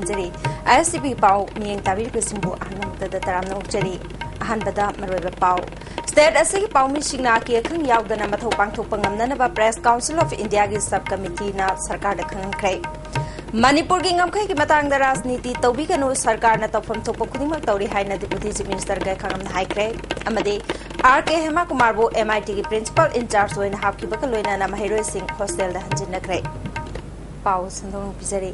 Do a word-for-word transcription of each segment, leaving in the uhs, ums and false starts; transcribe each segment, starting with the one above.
ꯊꯝꯖꯔꯤ꯫ ꯑꯥꯏ ꯑꯦꯁ T V ꯄꯥꯎ ꯃꯤꯠꯌꯦꯡ ꯇꯥꯕꯤꯔꯤꯕꯁꯤꯡꯕꯨ ꯑꯍꯥꯟꯕ ꯃꯛꯇꯗ ꯇꯔꯥꯝꯅ ꯑꯣꯛꯆꯔꯤ꯫ ꯑꯍꯥꯟꯕꯗ ꯃꯔꯨꯑꯣꯏꯕ ꯄꯥꯎ꯫ State ꯑꯁꯤꯒꯤ ꯄꯥꯎꯃꯤꯁꯤꯡꯅ ꯑꯀꯤ ꯑꯈꯪ ꯌꯥꯎꯗꯅ ꯃꯊꯧ ꯄꯥꯡꯊꯣꯛꯄ ꯉꯝꯅꯅꯕ Press Council of Indiaꯒꯤ sub committeeꯅ ꯁꯔꯀꯥꯔꯗ ꯈꯪꯍꯟꯈ꯭ꯔꯦ꯫ ꯃꯅꯤꯄꯨꯔꯒꯤ ꯉꯝꯈꯩꯒꯤ ꯃꯇꯥꯡꯗ ꯔꯥꯖꯅꯤꯇꯤ ꯇꯧꯕꯤꯒꯅꯨ, ꯁꯔꯀꯥꯔꯅ ꯇꯧꯐꯝ ꯊꯣꯛꯄ ꯈꯨꯗꯤꯡꯃꯛ ꯇꯧꯔꯤ ꯍꯥꯏꯅ Deputy Chief Minister ꯒꯥꯏꯈꯥꯉꯝꯅ ꯍꯥꯏꯈ꯭ꯔꯦ꯫ ꯑꯃꯗꯤ ꯑꯥꯔ ꯀꯦ ꯍꯦꯃꯥꯀꯨꯃꯥꯔꯕꯨ ꯑꯦꯝ ꯑꯥꯏ ꯇꯤꯒꯤ principal in charge ꯑꯣꯏꯅ ꯍꯥꯞꯈꯤꯕꯒ ꯂꯣꯏꯅꯅ ꯃꯍꯩꯔꯣꯏꯁꯤꯡ hostelꯗ ꯍꯟꯖꯤꯟꯅꯈ꯭ꯔꯦ꯫ ꯄꯥꯎ ꯁꯟꯗꯣꯛꯅ ꯄꯤꯖꯔꯤ꯫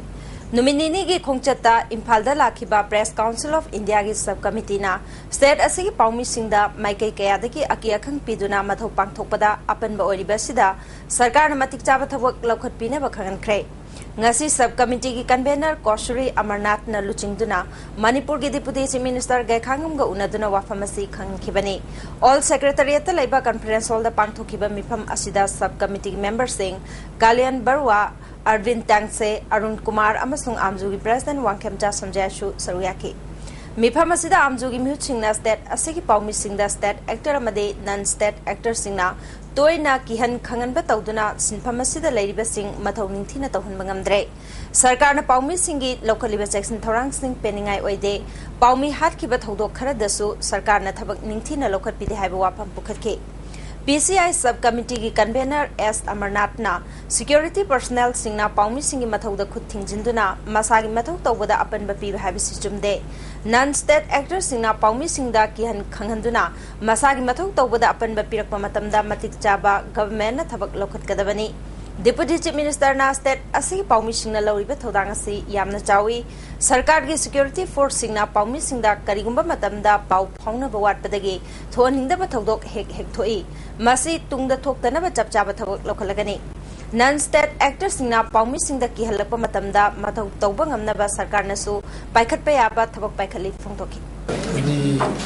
ꯅꯨꯃꯤꯠ ꯅꯤꯅꯤꯒꯤ ꯈꯣꯡꯆꯠꯇ ꯏꯝꯐꯥꯜꯗ ꯂꯥꯛꯈꯤꯕ Press Council of Indiaꯒꯤ sub committeeꯅ state ꯑꯁꯤꯒꯤ ꯄꯥꯎꯃꯤꯁꯤꯡꯗ ꯃꯥꯏꯀꯩ ꯀꯌꯥꯗꯒꯤ ꯑꯀꯤ ꯑꯈꯪ ꯄꯤꯗꯨꯅ ꯃꯊꯧ ꯄꯥꯡꯊꯣꯛꯄꯗ ꯑꯄꯟꯕ ꯑꯣꯏꯔꯤꯕ ꯑꯁꯤꯗ ꯁꯔꯀꯥꯔꯅ ꯃꯇꯤꯛ ꯆꯥꯕ ꯊꯕꯛ ꯂꯧꯈꯠꯄꯤꯅꯕ ꯈꯪꯍꯟꯈ꯭ꯔꯦ꯫ ꯉꯁꯤ sub committeeꯒꯤ convener ꯀꯣꯁꯨꯔꯤ ꯑꯃꯔꯅꯥꯊꯅ ꯂꯨꯆꯤꯡꯗꯨꯅ ꯃꯅꯤꯄꯨꯔꯒꯤ Deputy Chief Minister ꯒꯥꯏꯈꯥꯉꯝꯒ ꯎꯅꯗꯨꯅ ꯋꯥꯐꯝ ꯑꯁꯤ ꯈꯪꯍꯟꯈꯤꯕꯅꯤ꯫ Old Secretariatꯇ ꯂꯩꯕ conference hallꯗ ꯄꯥꯡꯊꯣꯛꯈꯤꯕ ꯃꯤꯐꯝ ꯑꯁꯤꯗ sub committeeꯒꯤ memberꯁꯤꯡ ꯀꯥꯂꯤꯌꯥꯟ ꯕꯔꯨꯋꯥ, ꯑꯔꯕꯤꯟ ꯇꯥꯡꯁꯦ, ꯑꯔꯨꯟ ꯀꯨꯃꯥꯔ ꯑꯃꯁꯨꯡ ꯑꯥꯝꯖꯨꯒꯤ President ꯋꯥꯡꯈꯦꯝꯆꯥ ꯁꯟꯖꯌꯁꯨ ꯁꯔꯨꯛ ꯌꯥꯈꯤ꯫ ꯃꯤꯐꯝ ꯑꯁꯤꯗ ꯑꯥꯝꯖꯨꯒꯤ ꯃꯤꯍꯨꯠꯁꯤꯡꯅ state ꯑꯁꯤꯒꯤ ꯄꯥꯎꯃꯤꯁꯤꯡꯗ state actor ꯑꯃꯗꯤ non state actorꯁꯤꯡꯅ ꯇꯣꯏꯅ ꯀꯤꯍꯟ ꯈꯪꯍꯟꯕ ꯇꯧꯗꯨꯅ ꯁꯤꯟꯐꯝ ꯑꯁꯤꯗ ꯂꯩꯔꯤꯕꯁꯤꯡ ꯃꯊꯧ ꯅꯤꯡꯊꯤꯅ ꯇꯧꯍꯟꯕ ꯉꯝꯗ꯭ꯔꯦ꯫ ꯁꯔꯀꯥꯔꯅ ꯄꯥꯎꯃꯤꯁꯤꯡꯒꯤ ꯂꯧꯈꯠꯂꯤꯕ ꯆꯦꯛꯁꯤꯟ ꯊꯧꯔꯥꯡꯁꯤꯡ ꯄꯦꯟꯅꯤꯡꯉꯥꯏ ꯑꯣꯏꯗꯦ꯫ ꯄꯥꯎꯃꯤ ꯍꯥꯠꯈꯤꯕ ꯊꯧꯗꯣꯛ ꯈꯔꯗꯁꯨ ꯁꯔꯀꯥꯔꯅ ꯊꯕꯛ ꯅꯤꯡꯊꯤꯅ ꯂꯧꯈꯠꯄꯤꯗꯦ ꯍꯥꯏꯕ ꯋꯥꯐꯝ ꯄꯨꯈꯠꯈꯤ꯫ ꯄꯤ C I sub committeeꯒꯤ convener S ꯑꯃꯔꯅꯥꯊꯅ security personnelꯁꯤꯡꯅ ꯄꯥꯎꯃꯤꯁꯤꯡꯒꯤ ꯃꯊꯧꯗ ꯈꯨꯠ ꯊꯤꯡꯖꯤꯟꯗꯨꯅ ꯃꯁꯥꯒꯤ ꯃꯊꯧ ꯇꯧꯕꯗ ꯑꯄꯟꯕ ꯄꯤꯕ ꯍꯥꯏꯕꯁꯤ ꯆꯨꯝꯗꯦ꯫ Non state actorꯁꯤꯡꯅ ꯄꯥꯎꯃꯤꯁꯤꯡꯗ ꯀꯤꯍꯟ ꯈꯪꯍꯟꯗꯨꯅ ꯃꯁꯥꯒꯤ ꯃꯊꯧ ꯇꯧꯕꯗ ꯑꯄꯟꯕ ꯄꯤꯔꯛꯄ ꯃꯇꯝꯗ ꯃꯇꯤꯛ ꯆꯥꯕ governmentꯅ ꯊꯕꯛ ꯂꯧꯈꯠꯀꯗꯕꯅꯤ꯫ Deputy Chief Ministerꯅ state ꯑꯁꯤꯒꯤ ꯄꯥꯎꯃꯤꯁꯤꯡꯅ ꯂꯧꯔꯤꯕ ꯊꯧꯗꯥꯡ ꯑꯁꯤ ꯌꯥꯝꯅ ꯆꯥꯎꯏ꯫ ꯁꯔꯀꯥꯔꯒꯤ security forceꯁꯤꯡꯅ ꯄꯥꯎꯃꯤꯁꯤꯡꯗ ꯀꯔꯤꯒꯨꯝꯕ ꯃꯇꯝꯗ ꯄꯥꯎ ꯐꯥꯎꯅꯕ ꯋꯥꯠꯄꯗꯒꯤ ꯊꯣꯛꯍꯟꯅꯤꯡꯗꯕ ꯊꯧꯗꯣꯛ ꯍꯦꯛ ꯍꯦꯛ ꯊꯣꯛꯏ꯫ ꯃꯁꯤ ꯇꯨꯡꯗ ꯊꯣꯛꯇꯅꯕ ꯆꯞ ꯆꯥꯕ ꯊꯕꯛ ꯂꯧꯈꯠꯂꯒꯅꯤ꯫ Non state actorꯁꯤꯡꯅ ꯄꯥꯎꯃꯤꯁꯤꯡꯗ ꯀꯤꯍꯜꯂꯛꯄ ꯃꯇꯝꯗ ꯃꯊꯧ ꯇꯧꯕ ꯉꯝꯅꯕ ꯁꯔꯀꯥꯔꯅꯁꯨ ꯄꯥꯏꯈꯠꯄ ꯌꯥꯕ ꯊꯕꯛ ꯄꯥꯏꯈꯠꯂꯤ ꯐꯣꯡꯗꯣꯛꯈꯤ꯫ The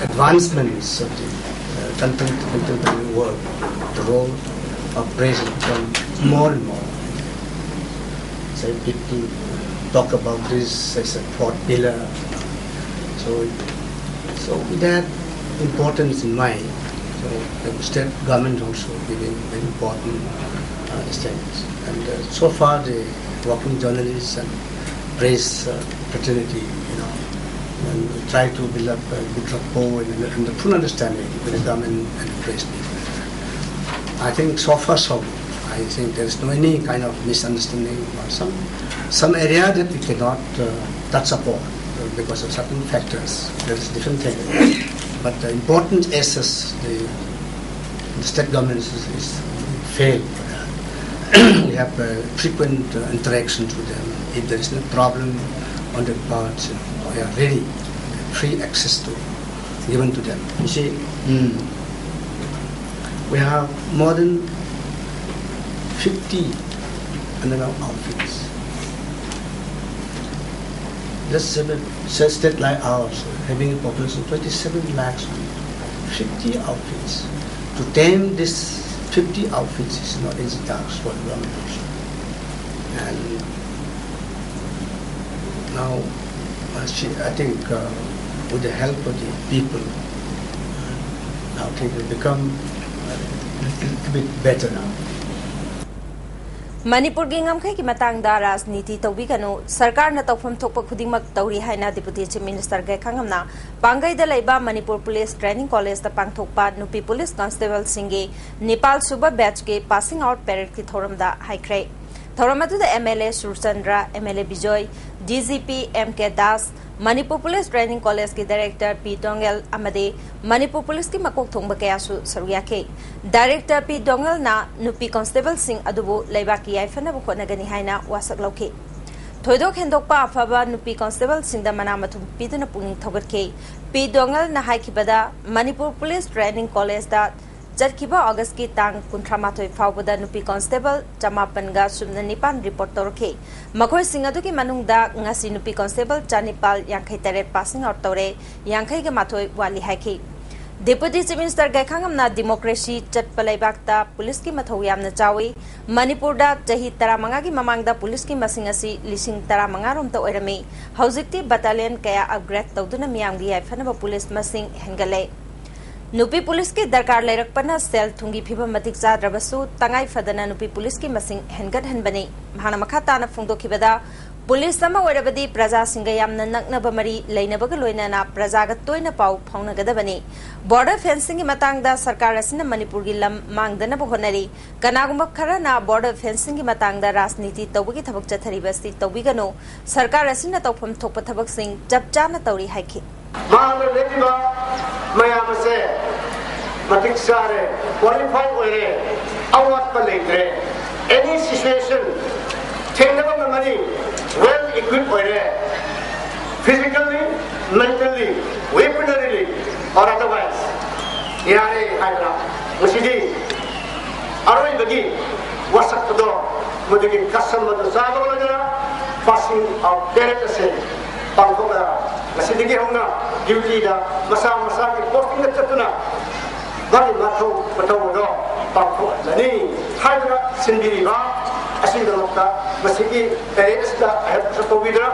advancements of the uh, contemporary world, the role of press become more and more. So people talk about this as a fourth pillar. So, so it had importance in mind. So the state government also giving very important uh, statements. And uh, so far the working journalists and Embrace uh, fraternity, you know, and try to build up a good rapport and, and the full understanding with the government and the police people. I think so far so good. I think there is no any kind of misunderstanding or some some area that we cannot uh, touch upon uh, because of certain factors. That is different thing. But the important is, is the, the state government is, is failed for that. We have uh, frequent uh, interactions with them. If there is no problem on the part, we are ready, free access to given to them. You see, mm, we have more than fifty underground outfits. Let's say that such state like ours, having a population of twenty-seven lakhs, fifty outfits. To tame this fifty outfits is not easy task for the government also. And now, I see, I think uh, with the help of the people, uh, now things will become uh, a bit better now. ꯃꯅꯤꯄꯨꯔꯒꯤ ꯉꯝꯈꯩꯒꯤ ꯃꯇꯥꯡꯗ ꯔꯥꯖꯅꯤꯇꯤ ꯇꯧꯕꯤꯒꯅꯨ, ꯁꯔꯀꯥꯔꯅ ꯇꯧꯐꯝ ꯊꯣꯛꯄ ꯈꯨꯗꯤꯡꯃꯛ ꯇꯧꯔꯤ ꯍꯥꯏꯅ ꯗꯤꯄꯨꯇꯤ ꯆꯤꯐ ꯃꯤꯅꯤꯁꯇꯔ ꯒꯥꯏꯈꯥꯉꯝꯅ ꯄꯥꯡꯒꯩꯗ ꯂꯩꯕ ꯃꯅꯤꯄꯨꯔ ꯄꯨꯂꯤꯁ ꯇ꯭ꯔꯦꯅꯤꯡ ꯀꯣꯂꯦꯖꯇ ꯄꯥꯡꯊꯣꯛꯄ ꯅꯨꯄꯤ ꯄꯨꯂꯤꯁ ꯀꯟꯁꯇꯦꯕꯜꯁꯤꯡꯒꯤ ꯅꯤꯄꯥꯜ ꯁꯨꯕ ꯕꯦꯆꯀꯤ ꯄꯥꯁꯤꯡ ꯑꯥꯎꯠ ꯄꯦꯔꯦꯗꯀꯤ ꯊꯧꯔꯝꯗ ꯍꯥꯏꯈ꯭ꯔꯦ꯫ ꯊꯧꯔꯝ ꯑꯗꯨꯗ M L A Surchandra, M L A Bijoy, D G P M K Das, Manipur police training ꯀꯣꯂꯦꯖꯀꯤ ꯗꯥꯏꯔꯦꯛꯇꯔ ꯄꯤ ꯗꯣꯡꯒꯦꯜ ꯑꯃꯗꯤ ꯃꯅꯤꯄꯨꯔ ꯄꯨꯂꯤꯁꯀꯤ ꯃꯀꯣꯛ ꯊꯣꯡꯕ ꯀꯌꯥꯁꯨ ꯁꯔꯨꯛ ꯌꯥꯈꯤ꯫ ꯗꯥꯏꯔꯦꯛꯇꯔ ꯄꯤ ꯗꯣꯡꯒꯦꯜꯅ ꯅꯨꯄꯤ ꯀꯣꯟꯁꯇꯦꯕꯜꯁꯤꯡ ꯑꯗꯨꯕꯨ ꯂꯩꯕꯥꯛꯀꯤ ꯌꯥꯏꯐꯅꯕ ꯍꯣꯠꯅꯒꯅꯤ ꯍꯥꯏꯅ ꯋꯥꯁꯛ ꯂꯧꯈꯤ꯫ ꯊꯣꯏꯗꯣꯛ ꯍꯦꯟꯗꯣꯛꯄ ꯑꯐꯕ ꯅꯨꯄꯤ ꯀꯣꯟꯁꯇꯦꯕꯜꯁꯤꯡꯗ ꯃꯅꯥ ꯃꯊꯨꯝ ꯄꯤꯗꯨꯅ ꯄꯨꯛꯅꯤꯡ ꯊꯧꯒꯠꯈꯤ꯫ ꯄꯤ ꯗꯣꯡꯒꯦꯜꯅ ꯍꯥꯏꯈꯤꯕꯗ, ꯃꯅꯤꯄꯨꯔ ꯄꯨꯂꯤꯁ ꯇ꯭ꯔꯦꯅꯤꯡ ꯀꯣꯂꯦꯖꯇ ꯆꯠꯈꯤꯕ ꯑꯣꯒꯁꯀꯤ ꯇꯥꯡ ꯀꯨꯟꯊ꯭ꯔꯥ ꯃꯥꯊꯣꯏ ꯐꯥꯎꯕꯗ ꯅꯨꯄꯤ ꯀꯣꯟꯁꯇꯦꯕꯜ ꯆꯃꯥꯄꯟꯒ ꯁꯨꯞꯅ ꯅꯤꯄꯥꯟ ꯔꯤꯄꯣꯔꯠ ꯇꯧꯔꯛꯈꯤ꯫ ꯃꯈꯣꯏꯁꯤꯡ ꯑꯗꯨꯒꯤ ꯃꯅꯨꯡꯗ ꯉꯁꯤ ꯅꯨꯄꯤ ꯀꯣꯟꯁꯇꯦꯕꯜ ꯆꯅꯤꯄꯥꯜ ꯌꯥꯡꯈꯩ ꯇꯔꯦꯠ ꯄꯥꯁꯤꯡ ꯑꯥꯎꯠ ꯇꯧꯔꯦ, ꯌꯥꯡꯈꯩꯒ ꯃꯥꯊꯣꯏ ꯋꯥꯠꯂꯤ ꯍꯥꯏꯈꯤ꯫ ꯗꯤꯄꯨꯇꯤ ꯆꯤꯐ ꯃꯤꯅꯤꯁꯇꯔ ꯒꯥꯏꯈꯥꯉꯝꯅ ꯗꯤꯃꯣꯀ꯭ꯔꯦꯁꯤ ꯆꯠꯄ ꯂꯩꯕꯥꯛꯇ ꯄꯨꯂꯤꯁꯀꯤ ꯃꯊꯧ ꯌꯥꯝꯅ ꯆꯥꯎꯏ꯫ ꯃꯅꯤꯄꯨꯔꯗ ꯆꯍꯤ ꯇꯔꯥꯃꯉꯥꯒꯤ ꯃꯃꯥꯡꯗ ꯄꯨꯂꯤꯁꯀꯤ ꯃꯁꯤꯡ ꯑꯁꯤ ꯂꯤꯁꯤꯡ ꯇꯔꯥꯃꯉꯥ ꯔꯣꯝꯇ ꯑꯣꯏꯔꯝꯃꯤ꯫ ꯍꯧꯖꯤꯛꯇꯤ ꯕꯠꯇꯥꯂꯤꯌꯟ ꯀꯌꯥ ꯑꯞꯒ꯭ꯔꯦꯗ ꯇꯧꯗꯨꯅ ꯃꯤꯌꯥꯝꯒꯤ ꯌꯥꯏꯐꯅꯕ ꯄꯨꯂꯤꯁ ꯃꯁꯤꯡ ꯍꯦꯟꯒꯠꯂꯦ꯫ ꯅꯨꯄꯤ ꯄꯨꯂꯤꯁꯀꯤ ꯗꯔꯀꯥꯔ ꯂꯩꯔꯛꯄꯅ ꯁꯦꯜ ꯊꯨꯝꯒꯤ ꯐꯤꯕꯝ ꯃꯇꯤꯛ ꯆꯥꯗ꯭ꯔꯕꯁꯨ ꯇꯉꯥꯏ ꯐꯗꯅ ꯅꯨꯄꯤ ꯄꯨꯂꯤꯁꯀꯤ ꯃꯁꯤꯡ ꯍꯦꯟꯒꯠꯍꯟꯕꯅꯤ꯫ ꯃꯍꯥꯛꯅ ꯃꯈꯥ ꯇꯥꯅ ꯐꯣꯡꯗꯣꯛꯈꯤꯕꯗ, ꯄꯨꯂꯤꯁ ꯑꯃ ꯑꯣꯏꯔꯕꯗꯤ ꯄ꯭ꯔꯖꯥꯁꯤꯡꯒ ꯌꯥꯝꯅ ꯅꯛꯅꯕ ꯃꯔꯤ ꯂꯩꯅꯕꯒ ꯂꯣꯏꯅꯅ ꯄ꯭ꯔꯖꯥꯒ ꯇꯣꯏꯅ ꯄꯥꯎ ꯐꯥꯎꯅꯒꯗꯕꯅꯤ꯫ ꯕꯣꯔꯗꯔ ꯐꯦꯟꯁꯤꯡꯒꯤ ꯃꯇꯥꯡꯗ ꯁꯔꯀꯥꯔ ꯑꯁꯤꯅ ꯃꯅꯤꯄꯨꯔꯒꯤ ꯂꯝ ꯃꯥꯡꯗꯅꯕ ꯍꯣꯠꯅꯔꯤ꯫ ꯀꯅꯥꯒꯨꯝꯕ ꯈꯔꯅ ꯕꯣꯔꯗꯔ ꯐꯦꯟꯁꯤꯡꯒꯤ ꯃꯇꯥꯡꯗ ꯔꯥꯖꯅꯤꯇꯤ ꯇꯧꯕꯒꯤ ꯊꯕꯛ ꯆꯠꯊꯔꯤꯕ ꯑꯁꯤ ꯇꯧꯕꯤꯒꯅꯨ꯫ ꯁꯔꯀꯥꯔ ꯑꯁꯤꯅ ꯇꯧꯐꯝ ꯊꯣꯛꯄ ꯊꯕꯛꯁꯤꯡ ꯆꯞ ꯆꯥꯅ ꯇꯧꯔꯤ ꯍꯥꯏꯈꯤ꯫ ꯃꯥꯡꯗ ꯂꯦꯞꯂꯤꯕ ꯃꯌꯥꯝ ꯑꯁꯦ ꯃꯇꯤꯛ ꯆꯥꯔꯦ, ꯀ꯭ꯋꯥꯂꯤꯐꯥꯏ ꯑꯣꯏꯔꯦ, ꯑꯋꯥꯠꯄ ꯂꯩꯇ꯭ꯔꯦ꯫ ꯑꯦꯅꯤ ꯁꯤꯆꯨꯋꯦꯁꯟ ꯊꯦꯡꯅꯕ ꯉꯝꯃꯅꯤ, ꯋꯦꯜ ꯏꯀ꯭ꯋꯤꯞ ꯑꯣꯏꯔꯦ, ꯐꯤꯖꯤꯀꯦꯜꯂꯤ, ꯃꯦꯟꯇꯦꯜꯂꯤ, ꯋꯦꯄꯅꯔꯤꯂꯤ ꯑꯣꯔ ꯑꯗꯔꯋꯥꯏꯁ ꯌꯥꯔꯦ ꯍꯥꯏꯗꯅ ꯉꯁꯤꯗꯤ ꯑꯔꯣꯏꯕꯒꯤ ꯋꯥꯁꯛꯄꯗꯣ ꯃꯗꯨꯒꯤ ꯀꯁꯝ ꯑꯗꯨ ꯆꯥꯕꯒ ꯂꯣꯏꯅꯅ ꯄꯥꯁꯤꯡ ꯑꯥꯎꯠ ꯄꯦꯔꯦꯠ ꯑꯁꯦ ꯄꯥꯡꯊꯣꯛꯂꯒ ꯉꯁꯤꯗꯒꯤ ꯍꯧꯅ ꯗ꯭ꯌꯨꯇꯤꯗ ꯃꯁꯥ ꯃꯁꯥꯒꯤ ꯄꯣꯁꯇꯤꯡꯗ ꯆꯠꯇꯨꯅ ꯃꯥꯒꯤ ꯃꯊꯧ ꯃꯊꯧ ꯑꯗꯣ ꯄꯥꯡꯊꯣꯛꯍꯜꯂꯅꯤ ꯍꯥꯏꯗꯨꯅ ꯁꯤꯟꯕꯤꯔꯤꯕ ꯑꯁꯤꯒꯤꯗꯃꯛꯇ ꯃꯁꯤꯒꯤ ꯄꯦꯔꯦꯠ ꯑꯁꯤꯗ ꯑꯩꯍꯥꯛ ꯁꯛ ꯇꯧꯕꯤꯗꯨꯅ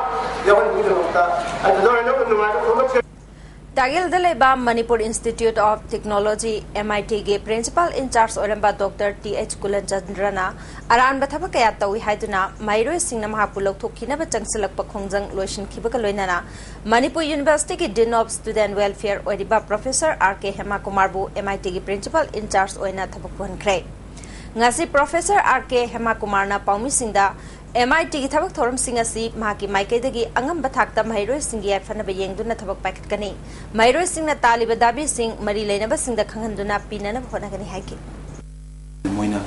ꯌꯥꯎꯍꯟꯕꯒꯤꯗꯃꯛꯇ ꯑꯩ ꯊꯣꯏꯗꯣꯛ ꯍꯦꯟꯗꯣꯛꯅ ꯅꯨꯡꯉꯥꯏꯕ ꯐꯣꯡꯗꯣꯛꯆꯔꯤ꯫ ꯇꯥꯒꯤꯜꯗ ꯂꯩꯕ Manipur institute of technology, M I ꯇꯤꯒꯤ ꯄ꯭ꯔꯤꯟꯁꯤꯄꯥꯜ ꯏꯟꯆꯥꯔꯖ ꯑꯣꯏꯔꯝꯕ ꯗꯣꯛꯇꯔ ꯇꯤ ꯑꯩꯆ ꯀꯨꯂꯆꯟꯗ꯭ꯔꯅ ꯑꯔꯥꯟꯕ ꯊꯕꯛ ꯀꯌꯥ ꯇꯧꯏ ꯍꯥꯏꯗꯨꯅ ꯃꯍꯩꯔꯣꯏꯁꯤꯡꯅ ꯃꯍꯥꯛꯄꯨ ꯂꯧꯊꯣꯛꯈꯤꯅꯕ ꯆꯪꯁꯤꯜꯂꯛꯄ ꯈꯣꯡꯖꯪ ꯂꯣꯏꯁꯤꯟꯈꯤꯕꯒ ꯂꯣꯏꯅꯅ ꯃꯅꯤꯄꯨꯔ ꯌꯨꯅꯤꯚꯔꯁꯤꯇꯤꯒꯤ ꯗꯤꯟ ꯑꯣꯐ ꯁ꯭ꯇꯨꯗꯦꯟꯠ ꯋꯦꯜꯐꯤꯌꯔ ꯑꯣꯏꯔꯤꯕ professor R K ꯍꯦꯃꯥꯀꯨꯃꯥꯔꯕꯨ M I ꯇꯤꯒꯤ ꯄ꯭ꯔꯤꯟꯁꯤꯄꯥꯜ ꯏꯟꯆꯥꯔꯖ ꯑꯣꯏꯅ ꯊꯕꯛ ꯄꯨꯍꯟꯈ꯭ꯔꯦ꯫ ꯉꯁꯤ ꯄ꯭ꯔꯣꯐꯦꯁꯔ ꯑꯥꯔ ꯀꯦ ꯍꯦꯃꯥꯀꯨꯃꯥꯔꯅ ꯄꯥꯎꯃꯤꯁꯤꯡꯗ ꯑꯦꯝ ꯑꯥꯏ ꯇꯤꯒꯤ ꯊꯕꯛ ꯊꯧꯔꯝꯁꯤꯡ ꯑꯁꯤ ꯃꯍꯥꯛꯀꯤ ꯃꯥꯏꯀꯩꯗꯒꯤ ꯑꯉꯝꯕ ꯊꯥꯛꯇ ꯃꯍꯩꯔꯣꯏꯁꯤꯡꯒꯤ ꯌꯥꯏꯐꯅꯕ ꯌꯦꯡꯗꯨꯅ ꯊꯕꯛ ꯄꯥꯏꯈꯠꯀꯅꯤ꯫ ꯃꯍꯩꯔꯣꯏꯁꯤꯡꯅ ꯇꯥꯜꯂꯤꯕ ꯗꯥꯕꯤꯁꯤꯡ ꯃꯔꯤ ꯂꯩꯅꯕꯁꯤꯡꯗ ꯈꯪꯍꯟꯗꯨꯅ ꯄꯤꯅꯅꯕ ꯍꯣꯠꯅꯒꯅꯤ ꯍꯥꯏꯈꯤ꯫ ꯃꯣꯏꯅ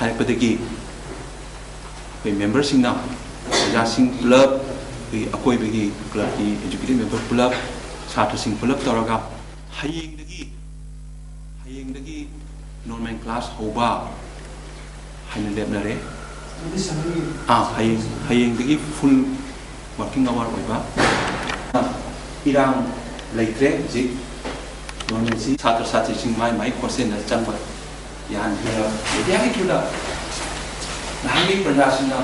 ꯍꯥꯏꯔꯛꯄꯗꯒꯤ ꯑꯩꯈꯣꯏ ꯃꯦꯝꯕꯔꯁꯤꯡꯅ, ꯑꯣꯖꯥꯁꯤꯡ ꯄꯨꯂꯞ, ꯑꯩꯈꯣꯏ ꯑꯀꯣꯏꯕꯒꯤ ꯀ꯭ꯂꯕꯀꯤ ꯑꯦꯛꯖꯤꯀ꯭ꯌꯨꯇꯤꯚ ꯃꯦꯝꯕꯔ ꯄꯨꯂꯞ, ꯁꯥꯇ꯭ꯔꯁꯤꯡ ꯄꯨꯂꯞ ꯇꯧꯔꯒ ꯍꯌꯦꯡꯗꯒꯤ, ꯍꯌꯦꯡꯗꯒꯤ ꯅꯣꯔꯃꯦꯜ ꯀ꯭ꯂꯥꯁ ꯍꯧꯕ ꯍꯥꯏꯅ ꯂꯦꯞꯅꯔꯦ꯫ ꯑꯥ, ꯍꯌꯦꯡ, ꯍꯌꯦꯡꯗꯒꯤ ꯐꯨꯜ ꯋꯥꯔꯀꯤꯡ ꯑꯋꯥꯔ ꯑꯣꯏꯕ꯫ ꯏꯔꯥꯡ ꯂꯩꯇ꯭ꯔꯦ ꯍꯧꯖꯤꯛ꯫ ꯅꯣꯔꯃꯦꯜꯁꯤ ꯁꯥꯇ꯭ꯔ ꯁꯥꯇ꯭ꯔꯤꯁꯤꯡ ꯃꯥꯏ ꯃꯥꯏ ꯍꯣꯁꯇꯦꯜꯗ ꯆꯪꯕ ꯌꯥꯍꯟꯈ꯭ꯔꯦ꯫ ꯃꯦꯗꯤꯌꯥꯒꯤ ꯊ꯭ꯔꯨꯗ ꯅꯍꯥꯟꯒꯤ ꯄ꯭ꯔꯖꯥꯁꯤꯡꯅ